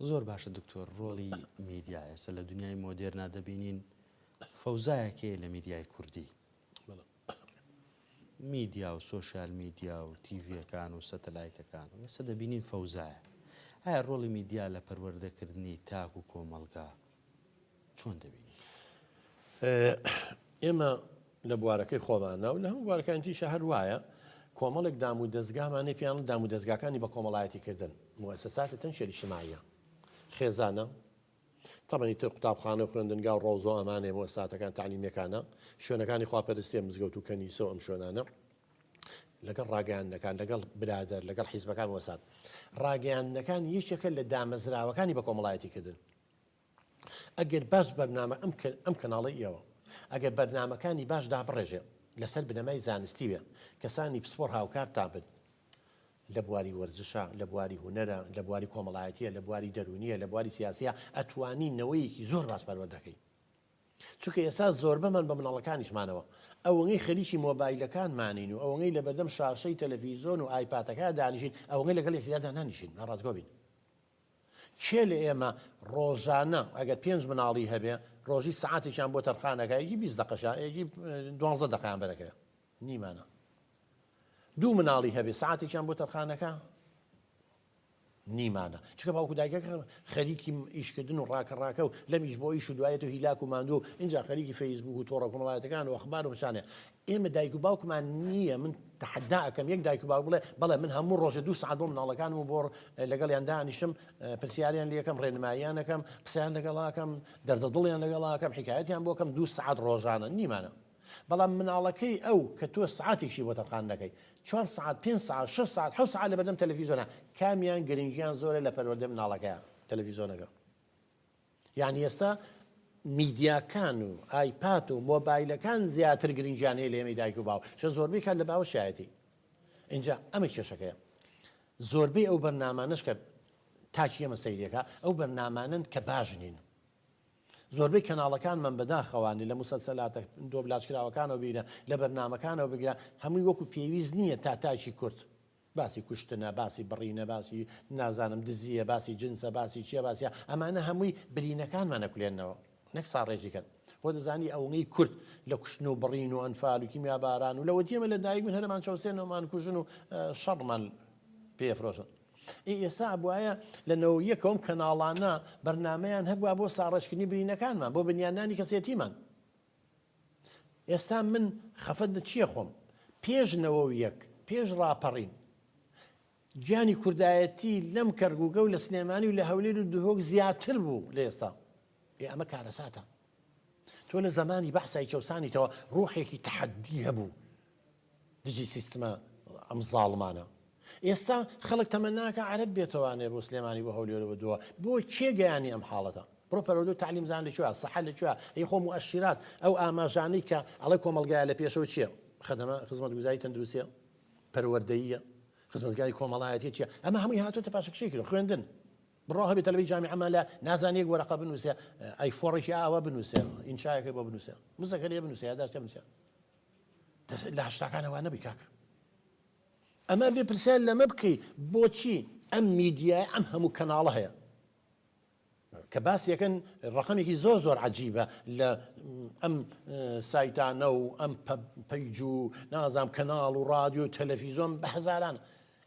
زۆر باشە دکتۆر ڕۆڵی میدیا ئێستا لە دنیای مۆدێرنا دەبینین فەوزایەک هەیە لە میدیای کوردی میدیا و سۆشیال میدیا و تیڤیەکان و سەتەلایتەکان و ئێستا دەبینین فەوزایە ئایا ڕۆڵی میدیا لە پەروەردەکردنی تاک و کۆمەڵگا چۆن دەبینی؟ ئێمە لە بوارەکەی خۆمانە و لە هەموو بوارەکانی تریشا هەر وایە کۆمەڵێک دام و دەزگامان هەیە پێیان دام و دەزگاکانی بە کۆمەڵایەتی کردن موسسات تنشئە الاجتماعیە خێزانە تەبعەن ئیتر قوتابخانە و خوێندنگا و ڕەوزە و ئەمانەیە موسساتەکان تەعلیمیەکانە شوێنەکانی خواپەرستیە مزگەوت و کەنیسە و ئەم شوێنانە لەگەڵ ڕاگەیاندنەکان لەگەڵ برادەر لەگەڵ حیزبەکان وەسات ڕاگەیاندنەکان یەکێکە لە دامەزراوەکانی بە کۆمەڵایەتی کردن ئەگەر باش بەرنامە ئەم ئەم کەناڵەی ئێوە ئەگەر بەرنامەکانی باش دابڕێژێ لەسەر بنەمای زانستی بێ کەسانی پسپۆر هاوکارتان بن لە بواری وەرزشە لە بواری هونەرە لە بواری کۆمەڵایەتیە لە بواری دەرونیە لە بواری سیاسیە ئەتوانی نەوەیەکی زۆر باش پەروەردەکەی چونکە ئێستا زۆربەمان بە مناڵەکانیشمانەوە ئەوەنەی خەریکی مۆبایلەکانمانین و ئەوەنەی لەبەردەم شاشەی تەلەفیزۆن و ئایپاتەکە دانیشین ئەوەنەی لەگەڵ یەکتریا دانانیشین با ڕاستگۆ بین کێ لە ئێمە ڕۆژانە ئەگەر پێنج مناڵی هەبێ ڕۆژی سەعاتێکیان بۆ تەرخان ئەکا یەکی 20 دەقەشان یەکی دوانزە دەقەیان بەرەکەوێ نیمانە دوو مناڵی هەبێ سەعاتێکیان بۆ تەرخانەکە نیمانە چکە باوکو دایکەکە خەریکی ئیشکردن و ڕاکە ڕاکە و لەم ئیش بۆ ئیش و دوایەت و هیلاک و ماندوو اینجا خەریکی فەیسبوک و تۆڕە کۆمەڵایەتەکان و ئەخبار و مشانێ ئێمە دایک و باوکمان نییە من تەحەدا ئەکەم یەک دایک و باوک بڵێ بەڵێ من هەموو ڕۆژێ دوو سەعات بۆ مناڵەکانم و بۆ لەگەڵیان دانیشم پرسیاریان لێکەم ڕێنماییان ئەکەم قسەیان لەگەڵ ئەکەم دەردە دڵیان لەگەڵ ئەکەم حیکایەتیان بۆ کەم دوو سەعات ڕۆژانە نیمانە بەڵام مناڵەکەی ئەو کە تۆ سەعاتێکشی بۆ تەرخان نەکەی چوار سەعات پێنج سەعات شەش سەعات حەوت سەعات لەبەردەم تەلەفیزۆنە کامیان گرنگیان زۆرە لە پەروەردەی مناڵەکەیان تەلەفیزۆنەکە یانی ئێستا میدیاکان و ئایپات و مۆبایلەکان زیاتر گرنگیان هەیە لە ئێمەی دایک و باوک چون زۆربەی کات لە باوەشایەتی اینجا ئەمە کێشەکەیە زۆربەی ئەو بەرنامانەش کە تاکی ئێمە سەیرێکە ئەو بەرنامانەن کە باش نین زۆربەی کەناڵەکانمان بەداخەوانی لە مسەلسەلاتە دۆبلاجکراوەکانەوە بگرە لە بەرنامەکانەوە بگرە هەمووی وەکو پێویست نییە تا تاکی کورد. باسی کوشتنە، باسی بڕینە، باسی نازانم دزییە، باسی جنسە، باسی چیە، باسی ئەمانە هەمووی برینەکانمان ئەکولێننەوە نەک ساڕێژی کەن. خۆ دەزانی ئەوەی کورد لە کوشتن و بڕین و ئەنفال و کیمیاباران و لەوەتی ئێمە لە دایک بووین هەرمان چەوسێنەوە مان کوژن و شەڕمان پێ ئەفرۆشن. ئێ ئێستا ئەبوایە لە نەوەیەکەوە ئەم کەناڵانە بەرنامەیان هەبووە بۆ ساڕێژکردنی برینەکانمان، بۆ بنیادنانی کەسێتیمان. ئێستا من خەفەت لە چیە خۆم؟ پێش 91، پێش ڕاپەڕین، گیانی کوردایەتی لەم کەرکوکە و لە سلێمانی و لە هەولێر و دهۆک زیاتر بوو لە ئێستا. ئێ ئەمە کارەساتە. تۆ لە زەمانی بەعسای چەوسانیتەوە ڕوحێکی تەحەدی هەبوو دژی سیستمە ئەم زاڵمانە. ئێستا خەڵک تەمەناکا عەرەب بێتەوانێ بۆ سلێمانی بۆ هەولێر و دۆ بۆ کێ گەیانی ئەم حاڵەتە؟ بڕۆ پەروەردە و تەعلیم زان لە کوێ سەحە لە کوێ ئەی خۆ موئەشیرات ئەو ئاماژانەی کە ئەڵێ کۆمەڵگایە لە پێشەوە چییە؟ خەدەمە خزمەتگوزاری تەندروستیە پەروەردەییە خزمەتگاری کۆمەڵایەتیە چییە؟ ئەمە هەمووی هاتۆتە پاشەکشەی کردوە خوێندن بڕۆ هەبێ تەلەبەی جامیعەمان لە نازانێ یەک وەرەقە بنووسێ ئەی فۆڕێکی ئاوا بنووسێ ئینشایەکەی بۆ بنووسێ مزەکەریە بنووسێ یاداشتە بنووسێ لە هەشتاکانە وا نەبووی کاکە ئەمە بێ پرسیار لەمە بکەی بۆچی ئەم میدیای ئەم هەموو کەناڵە هەیە کە باسیەکەن ڕقمێکی زۆر زۆر عجیبە لە ئەم سایتانە و ئەم page و نازام کەناڵ و ڕادیۆ و تەلەفیزۆن بە هەزاران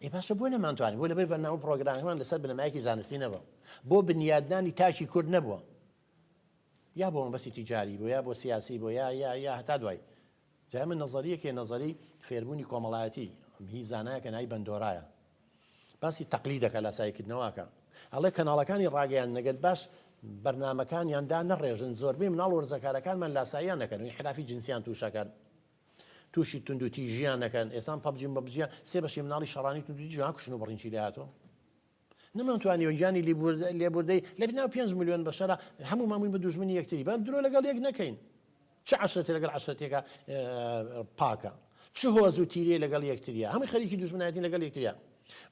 ئێ باشە بۆ نەمانتوانی بۆ لەبەر بەرنامە و پڕۆگرامەکەمان لەسەر بنەمایەکی زانستی نەبووە بۆ بنیادنانی تاکی کورد نەبووە یا بۆ مەبەستی تیجاری بۆ یا بۆ سیاسی بۆ یا یا یا هەتا دوای جا ئەمە نەزەریەکێ نەزەری فێربوونی کۆمەڵایەتی هی زانایەکە ناوی بەندۆرایە باسی تەقلیدەکە لاساییکردنەوەکە ئەڵێ کەناڵەکانی ڕاگەیاندن ئەگەر باش بەرنامەکانیان دا نەڕێژن زۆربەی مناڵ وەرزەکارەکانمان لاساییان نەکەن و ئینحرافی جنسیان تووشەکەن تووشی توندوتیژیان نەکەن ئێستا پەبجی مەبجیە سێ بەشی مناڵی شەڕانی توندوتیژی ها کوشتن و بڕین چی لێهاتووە نەمانتوانیوە گیانی لێبوردەی لە ناو پێنج ملیۆن بەشەرا هەموومان بووین بە دوژمنی یەکتری با درۆ لەگەڵ یەک نەکەین چ عەشرەتێ لەگەڵ عەشرەتێکە پاکە چ هۆز و تیرێ لەگەڵ یەکتریە هەمووی خەریکی دوژمنایەتی لەگەڵ یەکتریا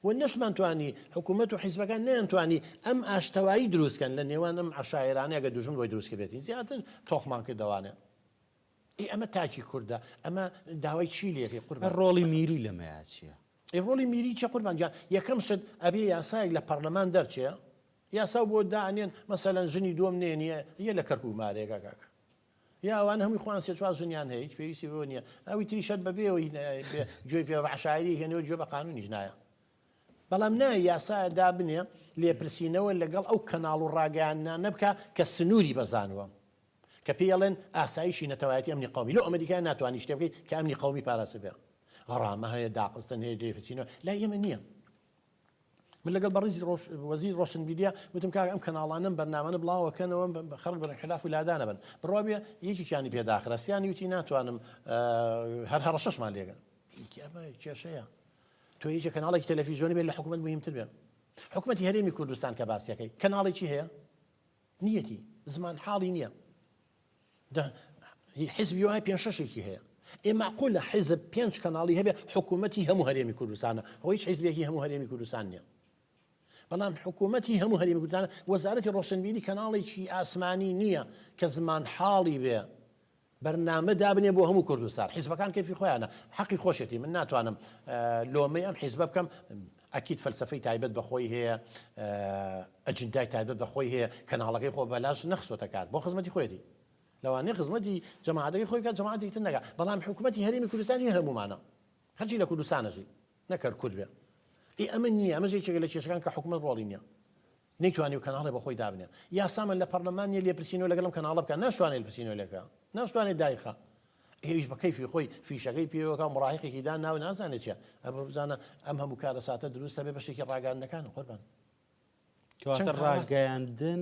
و نەشمانتوانی حکوومەت و حیزبەکان نەیانتوانی ئەم ئاشتەوایی دروستکەن لە نێوان ئەم عەشایرانەیە گە دوژمن بۆی دروست کردێتی زیاتر تۆخمان کردەوانێ ئێ ئەمە تاکی کوردە ئەمە داوای چی لێکەی قوربان؟ ڕۆڵی میری لەمەیا چیە؟ ئێ ڕۆڵی میری چیە قوربان گیان یەکەم شت ئەبێ یاسایەک لە پەڕلەمان دەرچێ یاسا بۆ دانێن مەسەلەن ژنی دووەم نێنیە یە لە کەرکوک مارێکە کاک یا ئەوان هەمووی خۆیان سێ چوار ژنیان هەیە هیچ پێویستی بەوە نییە ئەوی تری شەر بەبێ ئەوەی گوێی پێ بە عەشایری هێنەوە گوێ بە قانونیش نایە بەڵام نا یاسایە دابنێ لێپرسینەوە لەگەڵ ئەو کەناڵ و ڕاگەیاندنانە بکە کە سنووری بەزانوە کە پێی ئەڵێن ئاسایشی نەتەوایەتی ئەمنی قەومی لۆ ئەمریکا ناتوانی شتێ بکەی کە ئەمنی قەومی پاراستبێ غەڕامە هەیە داخستن هەیە لێپرسینەوە لای ئێمە نییە من لەگەڵ بەڕیزی ڕۆش وەزیر ڕۆشنبیریە وتم کاک ئەم کەناڵانەم بەرنامانە بڵاوەکەنەوە خەڵک بە انحراف و لادانە بن بڕوا بێ یەکێکیانی پێداخرا سیانی وتی ناتوانم هەر هەڕەشەشمان لێگەن ئەمە کێشەیە تۆ یەکێ کەناڵێکی تەلەفیزیۆنی بێت لە حکوومەت مهمتر بێ حکوومەتی هەرێمی کوردستان کە باسیەکەی کەناڵێکی هەیە نیەتی زمان حاڵی نییە حزبی وای پێ شەشێکی هەیە ئێ معقولە حیزب پێنج کەناڵی هەبێ حکوومەتی هەموو هەرێمی کوردستانە ئەوە هیچ حیزبێکی هەموو هەرێمی کوردستان نییە بەڵام حکوومەتی هەموو هەرێمی کوردستان وەزارەتی ڕۆشنبیری کەناڵێکی ئاسمانی نییە کە زمان حاڵی بێ بەرنامە دابنێ بۆ هەموو کوردستان حیزبەکان کەیفی خۆیانە حەقی خۆشێتی من ناتوانم لۆمەی ئەم حیزبە بکەم ئەکید فەلسەفەی تایبەت بە خۆی هەیە ئەجندای تایبەت بە خۆی هەیە کەناڵەکەی خۆ بەلاش نەخستۆتە کار بۆ خزمەتی خۆیەتی لەوانەیە خزمەتی جەماعەتەکەی خۆی بکات جەماعەتێکی تر نەکات بەڵام حکوومەتی هەرێمی کوردستان هی هەموومانە هەرچی لە کوردستانەژی نەکەر کورد بێ ئێ ئەمە نییە ئەمەش یەکێکە لە کێشەکان کە حکوومەت ڕۆڵی نییە نەیتوانیوە کەناڵێ بە خۆی دابنێ. یاسامان لە پەڕلەمان نیە لێپرسینەوە لەگەڵ ئەم کەناڵە بکا. ناشتوانێ لێپرسینەوە لێ بکا. ناشتوانێ دایخا. ئەویش بە کەیفی خۆی فیشەکەی پێوە کا و مڕاهیقێکی دانا و نازانێ چیە. ئەبە بزانە ئەم هەموو کارەساتە دروست ئەبێ بەشێکی ڕاگەیاندنەکانن قوربان. کەواتە ڕاگەیاندن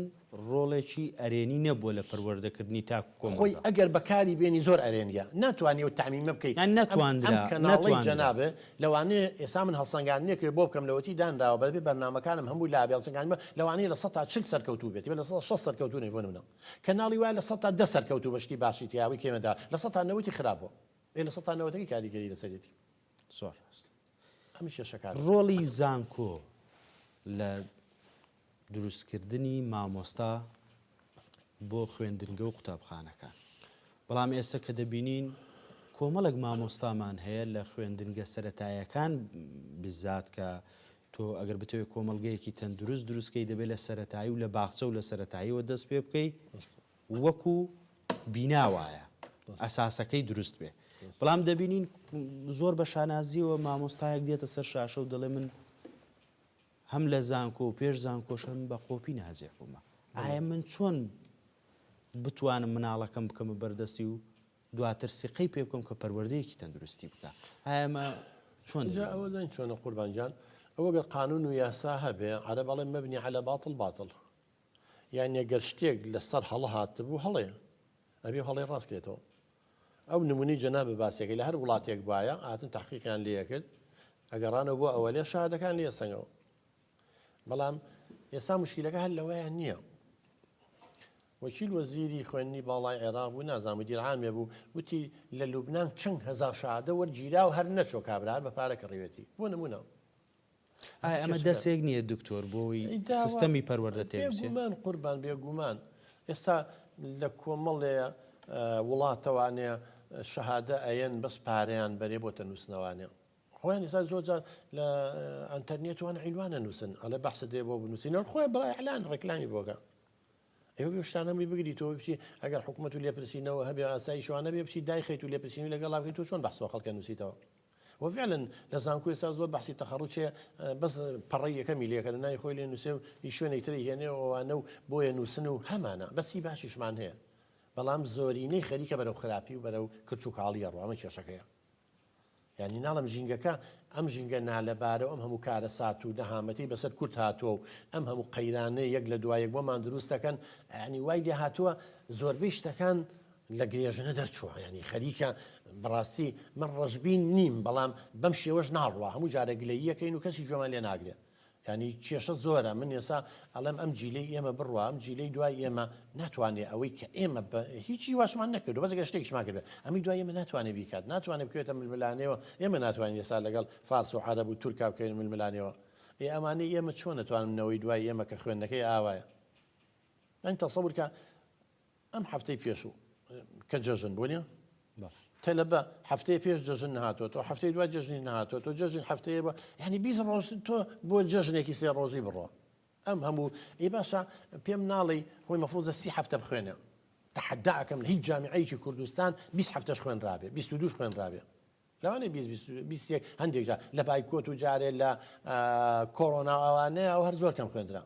ڕۆڵێکی ئەرێنی نەبووە لە پەروەردەکردنی تاک و کۆمەڵگا. خۆی ئەگەر بەکاری بێنی زۆر ئەرێنیە. ناتوانی ئەو تەعمیمە بکەی. یان نەتواندرا. ئەم کەناڵەی جەنابت لەوانەیە ئێستا من هەڵسەنگاندنێک بۆ بکەم لەوەتی دانراوە بەبێ بەرنامەکانم هەموو لابێ هەڵسەنگاندن لەوانەیە 40% سەرکەوتوو بێت 60% سەرکەوتوو نەبێت بۆ نمونە کەناڵی وایە 10% سەرکەوتوو بە شتی باشی تیا ئەوەی کێمەدا 90% خراپ بووە ئێ 90%ەکەی کاریگەری لەسەرێتی زۆر ڕاست ئەم کێشەکان ڕۆڵی زانکۆ لە دروستکردنی مامۆستا بۆ خوێندنگە و قوتابخانەکان. بەڵام ئێستا کە دەبینین. کۆمەڵێک مامۆستامان هەیە لە خوێندنگە سەرەتایەکان بزات کە تۆ ئەگەر بتەوێت کۆمەڵگەیەکی تەندروست دروست کەی دەبێت لە سەرەتایی و لە باخچە و لە سەرەتاییەوە دەست پێ بکەی وەکو بینا وایە ئەساسەکەی دروست بێ بەڵام دەبینین زۆر بە شانازیەوە مامۆستایەک دێتە سەر شاشە و دەڵێ من هەم لە زانکۆ و پێش زانکۆش هەم بە قۆپی ناجح بوومە ئایا من چۆن بتوانم مناڵەکەم بکەمە بەردەستی و دواتر سیقەی پێ بکەم کە پەروەردەیەکی تەندروستی بکا ئایا ئەمە چۆن جا دەبێ؟ ئەوە زانی چۆنە قوربان گیان ئەوە گەر قانون و یاسا هەبێ عەرەب ئەڵێ مبنی علی باطل باطل یانی گەر شتێک لەسەر هەڵە هاتبوو هەڵەیە ئەبێ هەڵەی ڕاست کرێتەوە ئەو نمونەی جەنابت باسیەکەی لە هەر وڵاتێک بایە ئاتن تحقیقیان لێ کرد ئەگەڕانەوە بۆ ئەوە لێ شەهادەکان لێ سەنگەوە بەڵام ئێستا مشکلەکە هەر لەوەیان نییە وەکیل وەزیری خوێندنی باڵای عێراق بوو نازانم مدیر عامێ بوو وتی لە لوبنان چەند هەزار شەهادە وەرگیرا و هەر نەچۆ کابرا هەر بە پارە کڕیوێتی بۆ نمونە. ئایا ئەمە دەسێک نییە دکتۆر بۆی سیستەمی پەروەردە تێک بچێ؟ بێگومان قوربان بێگومان ئێستا لە کۆمەڵێ وڵاتەوانێ شەهادە ئەیەن بەس پارەیان بەرێ بۆتە نووسنەوانێ خۆیان ئێستا زۆر جار لە ئەنتەرنێت وان عینوان ئەنووسن ئەڵێ بەحسە دێ بۆ بنووسین خۆی بڵێ ئیعلان ڕێکلامی بۆکە ئێوە بێ شتانە هەمووی بگری تۆ بچی ئەگەر حکوومەت و لێپرسینەوە هەبێ ئاسایش وانە بێ بچی دایخیت و لێپرسینەوەی لەگەڵا بکەیت تۆ چۆن بەحس بۆ خەڵکە نووسیتەوە و فعلا لە زانکۆ ئێستا زۆر بەحسی تەخەڕوج هەیە بەس پەڕەی یەکەمی لێکەن و ناوی خۆی لێ نووسێ و هی شوێنێک تری هێنێ و ئەوانە و بۆیە نووسن و هەمانە بەس هی باشیشمان هەیە بەڵام زۆرینەی خەریکە بەرەو خراپی و بەرەو کرچ و کاڵی ئەڕوا ئەمە کێشەکەیە. یانی ناڵێم ژینگەکە، ئەم ژینگە نالەبارە و ئەم هەموو کارەسات و نەهامەتەی بەسەر کورد هاتووە و ئەم هەموو قەیرانەی یەک لە دوای یەک بۆمان دروست دەکەن، یانی وای لێ هاتووە زۆربەی شتەکان لە گرێژنە دەرچووە، یانی خەریکە بەڕاستی من ڕەشبین نیم، بەڵام بەم شێوەش ناڕوا، هەموو جارێک گلەیی ئەکەین و کەسی گوێمان لێ ناگرێ. یانی کێشە زۆرە من ئێسا ئەڵێم ئەم جیلەی ئێمە بڕوا ئەم جیلەی دوای ئێمە ناتوانێ ئەوەی کە ئێمە بە هیچی واشمان نەکردو بەس گەر شتێکیشمان کردبێ ئەمی دوای ئێمە ناتوانێ بیکات ناتوانێ بکەوێتە ململانێوە ئێمە ناتوانین ئێستا لەگەڵ فارس و عەرەب و تورکا بکەوین ململانێوە ئێ ئەمانەی ئێمە چۆن ئەتوانن نەوەی دوای ئێمە کە خوێندنەکەی ئاوایە یانی تەسەور کە ئەم هەفتەی پێشوو کە جەژن بوو نیە؟ تەلەبە هەفتەیە پێش جەژن نهاتۆتەوە هەفتەی دوای جەژنی نهاتۆتەوە جەژن هەفتەیە بە یعنی 20 ڕۆژ تۆ بۆ جەژنێکی سێ ڕۆژی بڕۆ ئەم هەموو ئی باشە پێم ناڵی خۆی مەفروزە سی هەفتە بخوێنێ تەحەدا ئەکەم لە هیچ جامیعەیەکی کوردستان 20 هەفتەش خوێنرابێ 22 خوێنرابێ لەوانەیە 20 21 هەندێک جار لە بایکۆت و جارێ لە کۆرۆنا ئەوانەیە ئەو هەر زۆر کەم خوێندرا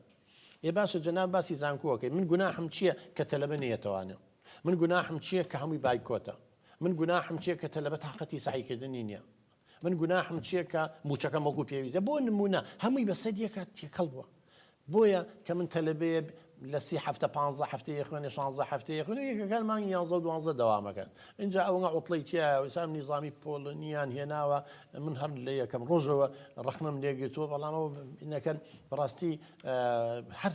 ئێ باشە جەناب باسی زانکۆکەی من گوناحم چییە کە تەلەبە نیەتەوانێ من گوناحم چییە کە هەمووی بایکۆتە من گوناحم چییە کە تەلەبە تاقەتی سەعیکردنی نییە من گوناحم چییە کە موچەکەم وەکو پێویستە بۆ نمونە هەمووی بەسەر یەکە تێکەڵ بووە بۆیە کە من تەلەبەیە لە سی هەفتە پانزە هەفتە یەخوێنێ شانزە هەفتە یەخوێنێ یەکەکان مانگی یانزە و دوانزە دەوامەکەن ئینجا ئەوەنگە عوتڵەی تیایە و ئێستا نیزامی پۆڵنیان هێناوە من هەر لە یەکەم ڕۆژەوە ڕەخنەم لێگرتووە بەڵام ئەوە نەکەن بەڕاستی هەر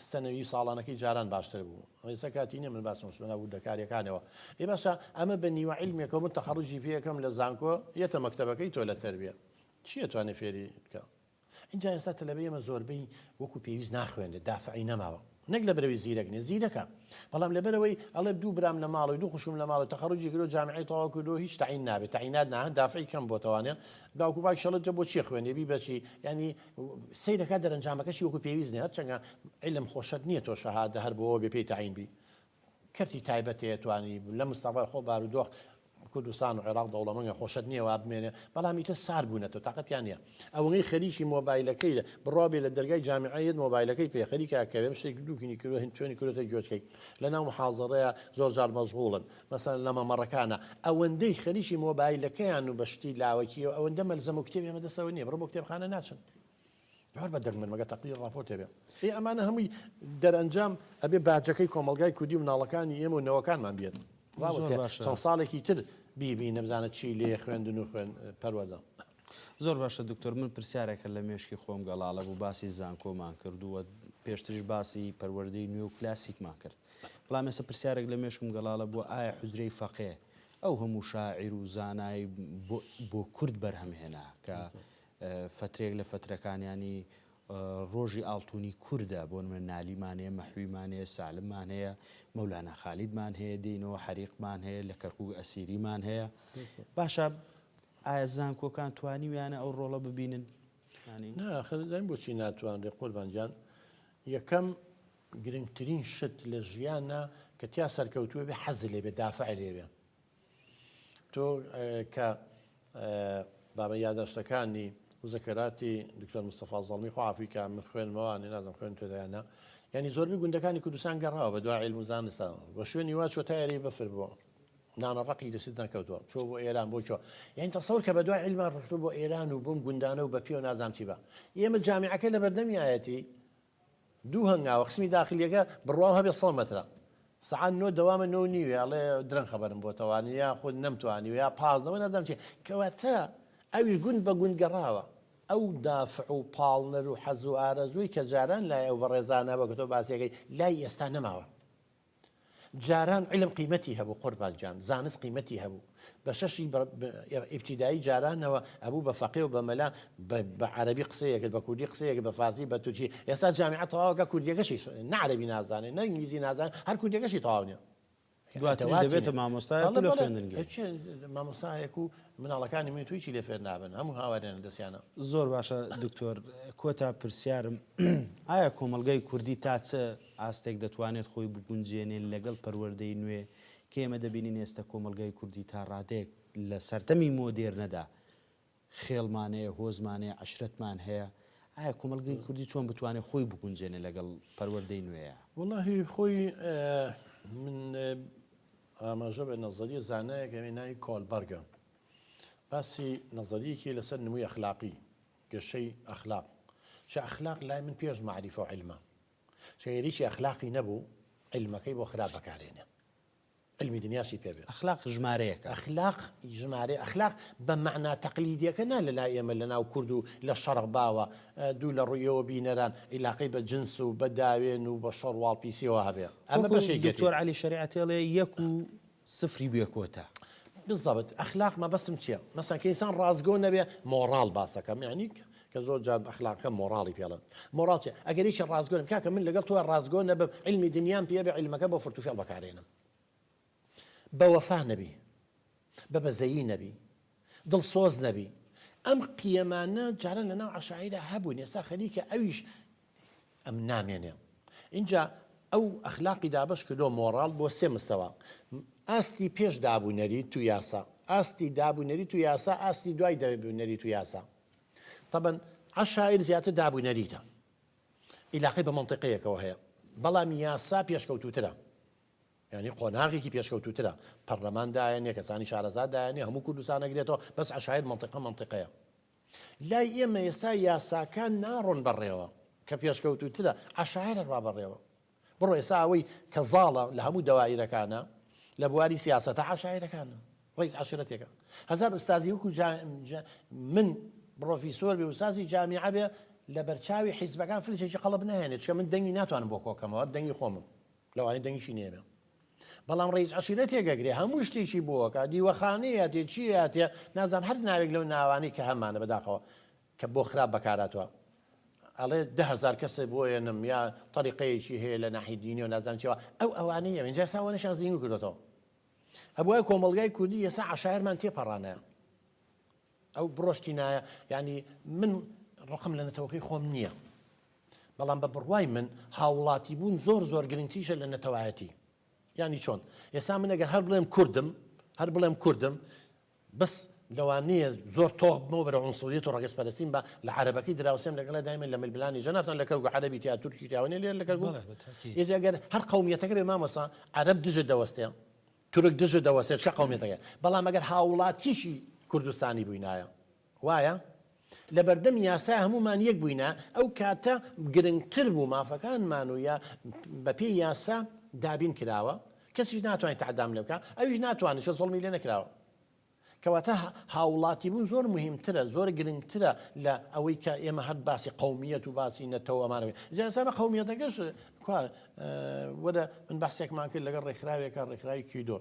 سەنەوی ساڵانەکەی جاران باشتر بوو ئێستا کاتی نییە من باسم شوێنە وردەکاریەکانەوە ئێ باشە ئەمە بە نیوە عیلمێکەوە من تەخەڕوجی پێ ئەکەم لە زانکۆ یەتە مەکتەبەکەی تۆ لە تەربیە چی ئەتوانێ فێری بکە ئینجا ئێستا تەلەبەی ئێمە زۆربەی وەکو پێویست ناخوێنێت، دافعی نەماوە. نەک لەبەرئەوەی زیرەک نیە، زیرەکە، بەڵام لەبەرئەوەی ئەڵێ دوو برام لە ماڵەوەی، دوو خوشکم لە ماڵەوەی، تەخەڕوجی کردووە، جامیعەی تەواو کردووە، هیچ تەعین نابێت، تەعینات نا، دافعی کەم بۆتەوانێ، باوک و باوکیش ئەڵێن تۆ بۆ چی ئەخوێنی، ئەبی بە چی؟ یانی سەیرەکا دەرەنجامەکەشی وەکو پێویست نیە، هەرچەندە عیلم خۆ شەرت نیە تۆ شەهادە هەر بۆ ئەوە بێ پێی تەعین بی، کەرتی تایبەت هەیە توانی لە مستەقبەل خۆ بارودۆخ کوردستان و عێراق دەوڵەمەنگە خۆشت نییە وا بمێنێ بەڵام ئیتر سار بوونەتەوە تاقەتیان نییە ئەوەی خەریکی مۆبایلەکەی لە بڕوا بێ لە دەرگای جامیعە یەت مۆبایلەکەی پێ خەریکە کەوێم شتێک دووکینی کردووە هین چۆنی کردووەتە گوێچکەی لە ناو محازەرەیە زۆر جار مەشغوڵن مەسەلەن لە مەمەڕەکانە ئەوەندەی خەریکی مۆبایلەکەیان و بە شتی لاوەکیەوە ئەوەندە مەلزەمە و کتێب ئێمە دەستەوە نییە بڕۆ بۆ کتێبخانە ناچن هەر بە دەگمەن مەگەر تەقریر ڕاپۆرتێ بێ. ئێ ئەمانە هەمووی دەرئەنجام ئەبێ باجەکەی کۆمەڵگای کوردی و مناڵەکانی ئێمە و نەوەکانمان بێت. ڕاوەستێ چەند ساڵێکی تر بیبینە بزانە چی لێ خوێندن و خوێن پەروەردە. زۆر باشە دکتۆر من پرسیارێک هەر لە مێشکی خۆم گەڵاڵە بوو باسی زانکۆمان کرد و پێشتریش باسی پەروەردەی نوێ و کلاسیکمان کرد بەڵام ئێستا پرسیارێک لە مێشکم گەڵاڵە بووە ئایا حوجرەی فەقێ ئەو هەموو شاعیر و زانای بۆ کورد بەرهەم هێنا کە فەترەیەک لە فەترەکان یانی ڕۆژی ئاڵتونی کوردە، بۆ نمونە نالیمان هەیە، مەحویمان هەیە، سالممان هەیە، مەولانا خالیدمان هەیە، دێینەوە حەریقمان هەیە، لە کەرکوک ئەسیریمان هەیە. باشە ئایا زانکۆکان توانیویانە ئەو ڕۆڵە ببینن؟ نا ئاخر دەزانین بۆچی ناتوانرێ قوربان گیان؟ یەکەم گرنگترین شت لە ژیانا کە تیا سەرکەوتووە بێ حەزی لێ بێ دافع لێ بێ. تۆ کە بابە یاداشتەکانی مزەکەراتی دکتۆر مستەفا زەڵمی خوا عافوی کا من خوێنمەوانێ نازم خوێن تێدایان نا یعنی زۆربەی گوندەکانی کوردستان گەڕاوە بە دوای عیلم و زانستا بە شوێنی وا چۆ تایەری بەفر بووە نانە ڕقی دەست نەکەوتووە چۆ بۆ ئێران بۆ چۆ یعنی تەسەور کە بە دوای عیلمان ڕشتوو بۆ ئێران و بۆم گوندانە و بە پێ و نازام چی بە ئێمە جامیعەکە لە بەردەمیایەتی دوو هەنگاوە قسمی داخلیەکە بڕوام هەبێ سەد مەترە سەعات نۆ دەوامە نۆ و نیوێ ئەڵێ درەنگ خەبەرم بۆتەوانی یا خود نەمتوانی و یا پازدەوە نازانم چی کەواتە ئەویش گوند بە گوند گەڕاوە ئەو دافع و پاڵنەر و حەز و ئارەزووی کە جاران لای ئەو بەڕێزانە وەک تۆ باسیەکەی لای ئێستا نەماوە. جاران عیلم قیمەتی هەبوو قوربان گیان، زانست قیمەتی هەبوو. بە شەشی ئیبتیدایی جارانەوە ئەبوو بە فەقێ و بە مەلا، بە عەرەبی قسەی ئەکرد، بە کوردی قسەی ئەکرد، بە فارسی، بە تورکی. ئێستا جامیعە تەواو ئەکا کوردییەکەشی نە عەرەبی نازانێ، نە ئینگلیزی نازانێ، هەر کوردییەکەشی تەواو نییە. دواتریش دەبێتە مامۆستایەک و لە خوێندنگەی. مامۆستایەک و مناڵەکانی من هیچی لێ فێر نابن، هەموو هاواریان لە دەستیانە. زۆر باشە دکتۆر، کۆتا پرسیارم، ئایا کۆمەڵگای کوردی تا چ ئاستێک دەتوانێت خۆی بگونجێنێ لەگەڵ پەروەردەی نوێ کە ئێمە دەبینین ئێستا کۆمەڵگای کوردی تا ڕادەیەک لە سەردەمی مۆدێرنەدا خێڵمان هەیە، هۆزمان هەیە، عەشرەتمان هەیە، ئایا کۆمەڵگەی کوردی چۆن بتوانێت خۆی بگونجێنێ لەگەڵ پەروەردەی نوێیا؟ وەڵاهی خۆی من ئاماژە بە نەزەریە زانایەک ئەوێ ناوی کۆلبەرگە باسی نەزەریەکی لەسەر نموی ئەخلاقی گەشەی ئەخلاق چ ئەخلاق لای من پێش مەعریفە و عیلمە چ هێریکی ئەخلاقی نەبوو عیلمەکەی بۆ خراپ بەکارێنێ عیلمی دنیاشی پێ بێ. ئەخلاق ژمارەیەکە. ئەخلاق ژمارەیە ئەخلاق بە مەعنا تەقلیدیەکە نا لە لای ئێمە لە ناو کورد و لە شەرق باوە دوو لە ڕوویەوە بینەران عیلاقەی بە جنس و بە داوێن و بە شەڕواڵ پیسیەوە هەبێ ئەمە وەکو بەشێکیەتی. دکتۆر عەلی شەریعەتی ئەڵێ یەک و سفری بێ کۆتا. بالضبط ئەخلاق مەبەستم چیە مەسەن کە ئینسان ڕاستگۆ نەبێ مۆڕاڵ باسەکەم یانی کە زۆر جار ئەخلاقەکە مۆڕاڵی پێڵن مۆڕاڵ چیە ئەگەر یەکی ڕاستگۆ نەبم کاکە من لەگەڵ تۆ ڕاستگۆ نەبم عیلمی دنیام پێ بێ عیلمەکە بۆ فرتوفێڵ بەکارێنم بە وەفا نەبی بە بەزەیی نەبی دڵسۆز نەبی ئەم قیەمانە جاران لەناو عەشایرا هەبوون ئێستا خەریکە ئەویش ئەم نامێنێ ئینجا ئەو ئەخلاقی دابەش کردووە مۆڕاڵ بۆ سێ مستەوا ئاستی پێش داب و نەریت و یاسا ئاستی داب و نەریت و یاسا ئاستی دوای داب و نەریت و یاسا تەبەن عەشایر زیاتر داب و نەریتە ئیلاقەی بە مەنتیقەیەکەوە هەیە بەڵام یاسا پێشکەوتووترە یانی قۆناغێکی پێشکەوتووترە پەرلەمان دایەنێ کەسانی شارەزا دایەنێ هەموو کوردستان ئەگرێتەوە بەس عەشایر مەنتیقە مەنتیقەیە لای ئێمە ئێستا یاساکان ناڕۆن بەڕێوە کە پێشکەوتووترە عەشایەر ئەڕوا بەڕێوە. بڕۆ ئێستا ئەوەی کە زاڵە لە هەموو دەوایرەکانە لە بواری سیاسەتە عەشایەرەکانە. ڕەئیس عەشیرەتێکە. هەزار ئوستازی وەکو من پڕۆفیسۆر بێ ئوستازی جامیعە بێ لە بەرچاوی حیزبەکان فلسێکی قەڵب ناهێنێت چکە من دەنگی ناتوانم بۆ کۆکەمەوە دەنگی خۆمم لەوانەیە دەنگیشی نەیەمێ. بەڵام ڕەئیس عەشیرەتێک ئەگرێ هەموو شتێکی بۆ ئەکا دیوەخانەی ئەتێ چی ئەتێ نازانم هەر ناوێک لەو ناوانەی کە هەمانە بەداخەوە کە بۆ خراپ بەکارهاتوە ئەڵێ 10هزار کەسێ بۆ ێنم یا تەریقەیەکی هەیە لە ناحی دینی و نازانم چیەوە ئەو ئەوانەیە ئینجا ئێستا ئەوانەشیان زیندوو کردۆتەوە ئەبوایە کۆمەڵگای کوردی ئێستا عەشایەرمان تێپەڕانایە ئەو بڕۆشتینایە یعنی من ڕقم لە نەتەوەکەی خۆم نییە بەڵام بە بڕوای من هاوڵاتی بوون زۆر زۆر گرنگتریشە لە نەتەوایەتی. یانی چۆن؟ ئێستا من ئەگەر هەر بڵێم کوردم، هەر بڵێم کوردم، بەس لەوانەیە زۆر تۆخ بمەوە بەرەو عونسوریەت و ڕەگەزپەرستیم بە لە عەرەبەکەی دراوسێم لەگەڵێ دایمە لە ململانێ جەنابتان لە کەرکوک عەرەبی تیا تورکی تیا وەنیە لێرە لە کەرکوک؟ بەڵێ بە تاکید. ئیتر ئەگەر هەر قەومیەتەکە بێ مامۆستا عەرەب دژت دەوەستێ تورک دژت دەوەستێ چکە قەومیەتەکە بەڵام ئەگەر هاوڵاتیەکی کوردستانی بووینایە وایە؟ لەبەردەم یاسا هەموومان یەک بووینە، ئەو کاتە گرنگتر بوو مافەکانمان و یا بەپێی یاسا دابین کراوە، کەسیش ناتوانێت تەعدام لێ بکا، ئەویش ناتوانێت چونکە زوڵمی لێ نەکراوە. کەواتە هاوڵاتی بوون زۆر موهیمترە، زۆر گرنگترە لە ئەوەی کە ئێمە هەر باسی قەومیەت و باسی نەتەوە ئەمانە بکەین. جا ئێستا بە قەومیەتەکەش کوا وەرە من بەحسێکمان کرد لەگەڵ ڕێکخراوێکا، ڕێکخراوی کیدۆ.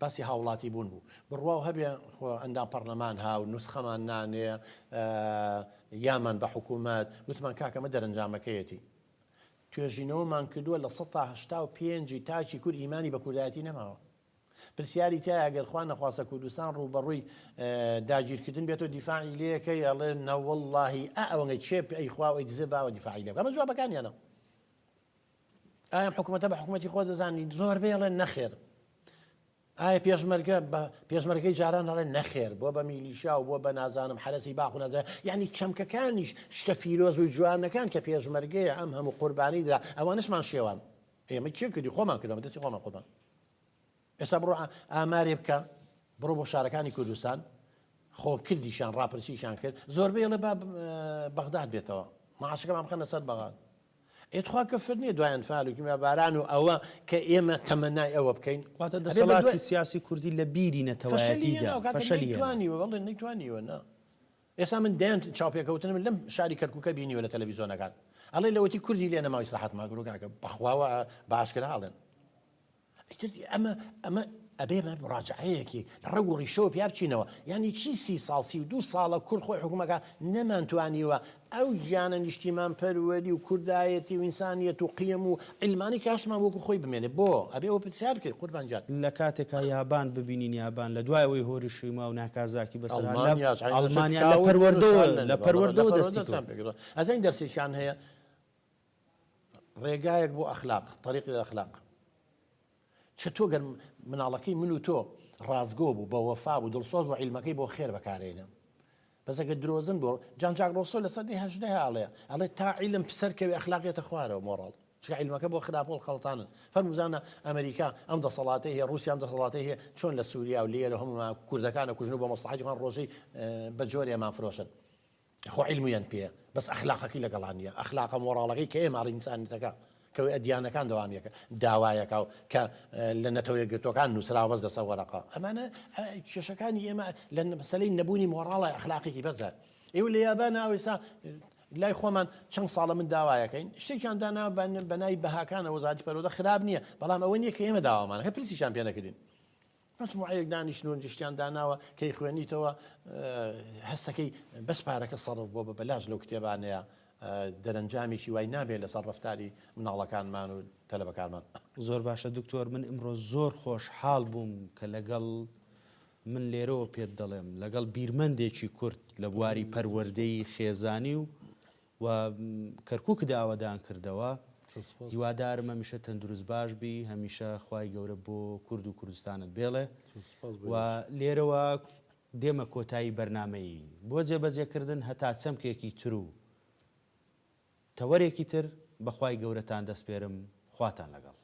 باسی هاوڵاتی بوون بوو بڕواو هەبێ خۆ ئەندام پەڕلەمان ها و نوسخەمان نانێ. یامان بە حکوومەت وتمان کاکە ئەمە دەرەنجامەکەیەتی. توێژینەوەمان کردووە 85% ی تاکی کورد ئیمانی بە کوردایەتی نەماوە. پرسیاری تیایە گەر خوا نەخواستە کوردستان ڕووبەڕووی داگیرکردن بێتەوە دیفاعی لێکەی ئەڵێ نەوەڵڵاهی ئا ئەوەنگە کێ ئەی خوا و ئەی دزێ باوە دیفاعی لێ بکە ئەمە جوابەکانیانە. ئایا ئەم حکوومەتە بە حکوومەتی خۆ دەزانی زۆربەی ئەڵێن نەخێر. ئایا پێشمەرگە بە پێشمەرگەی جاران ئەڵێن نەخێر بۆ بە میلیشیا و بۆ بە نازانم حەرەسی باخ و نازانم یعنی چەمکەکانیش شتە پیرۆز و جوانەکان کە پێشمەرگەیە ئەم هەموو قوربانی درا ئەوانشمان شێوان ئێمە کێ کردی خۆمان کردەوە دەستی خۆمان قوربان ئێستا بڕۆ ئامارێ بکە بڕۆ بۆ شارەکانی کوردستان خۆ کردیشان ڕاپرسیشان کرد زۆربەی ئەڵێ با بەغداد بێتەوە معاشەکەمان بخەنە سەر بەغاد ئێ تخوا کفر نییە دوای ئەنفال و کیمیاباران و ئەوە کە ئێمە تەمەنای ئەوە بکەین واتە دەسەڵاتی سیاسی کوردی لە بیری نەتەوایەتیدا فەشەلی هێنا. نەیتوانیوە بەڵێ نەیتوانیوە نا ئێستا من دەیان چاوپێکەوتنم لەم شاری کەرکوکە بینیوە لە تەلەڤیزۆنەکان ئەڵێ لەوەتی کوردی لێ نەماوە ئیسراحەتمان کردوە کاکە بەخوا بە ئاشکرا ئەڵێن ئیتر ئەمە ئەمە ئەبێ بە مراجعەیەکی لە ڕەگ و ڕیشەوە پیا بچینەوە یعنی چی 30 ساڵ 32 ساڵە کورد خۆی حکومەکە نەمانتوانیوە ئەو گیانە نیشتیمان پەروەری و کوردایەتی و ئینسانیەت و قیەم و عیلمانی کاشمان وەکو خۆی بمێنێ بۆ ئەبێ ئەوە پرسیار بکەی قوربان گیان. لە کاتێکا یابان ببینین یابان لە دوای ئەوەی هۆریشیما و ناکازاکی بەسەر هات لە ئەڵمانیا لە پەروەردەوە لە پەروەردەوە دەستی کرد. ئەزانی دەرسێکیان هەیە ڕێگایەک بۆ ئەخلاق، طریق الاخلاق. چ تۆ گەر مناڵەکەی من و تۆ ڕاستگۆ بوو بە وەفا بوو دڵسۆز بوو عیلمەکەی بۆ خێر بەکارێنە بەس ئەگەر درۆزن بوو جان جاک ڕۆسۆ لە سەدەی هەژدەیا ئەڵێ ئەڵێ تا عیلم سەرکەوێ ئەخلاقیەتە خوارەوە مۆڕاڵ چونکە عیلمەکە بۆ خراپە و خەڵتانن فەرموو بزانە ئەمریکا ئەم دەسەڵاتەی هەیە ڕووسیا ئەم دەسەڵاتەی هەیە چۆن لە سووریا و لێرە هەموو کوردەکانە کوژن و بۆ مەسڵەحەتی خۆیان ڕۆژەی بە جۆرێ ئەمان فرۆشن خۆ عیلمیان پێیە بەس ئەخلاقەکەی لەگەڵا نیە ئەخلاقە مۆڕاڵەکەی کە ئێمە ئەڵێین ئینسانیەتەکە کە ئەدیانەکان دەوامیەکە داوایەکە و کە لە نەتەوە یەکگرتووەکان نووسراوە بەس لەسەر وەرەقە ئەمانە کێشەکانی ئێمە لە مەسەلەی نەبوونی مۆڕاڵە ئەخلاقێکی بەرزە ئێوە لە یابان ئەوێسا لای خۆمان چەند ساڵە من داوایەکەین شتێکیان دانا بەنای بەهاکانە وەزارەتی پەروەردە خراپ نییە بەڵام ئەوە نییە کە ئێمە داوامانەکە پرسیشان پێ نەکردین مەجموعەیەک دانیشتن و شتیان داناوە کەی خوێنیتەوە هەستەکەی بەس پارەکە سەرف بووە بە بەلاش لەو کتێبانەیە دەرەنجامێکی وای نابێت لەسەر ڕەفتاری مناڵەکانمان و تەلەبەکانمان. زۆر باشە دکتۆر من ئمڕۆ زۆر خۆش حاڵ بووم کە لەگەڵ من لێرەوە پێت دەڵێم لەگەڵ بیرمەندێکی کورد لە بواری پەروەردەی خێزانی و و کەرکوکت ئاوەدان کردەوە هیوادارم هەمیشە تەندروست باش بی هەمیشە خوای گەورە بۆ کورد و کوردستانت بێڵێ و لێرەوە دێمە کۆتایی بەرنامەی بۆ جێبەجێکردن هەتا چەمکێکی تر و تەوەرێکی تر بەخوای گەورەتان دەسپێرم خواتان لەگەڵ.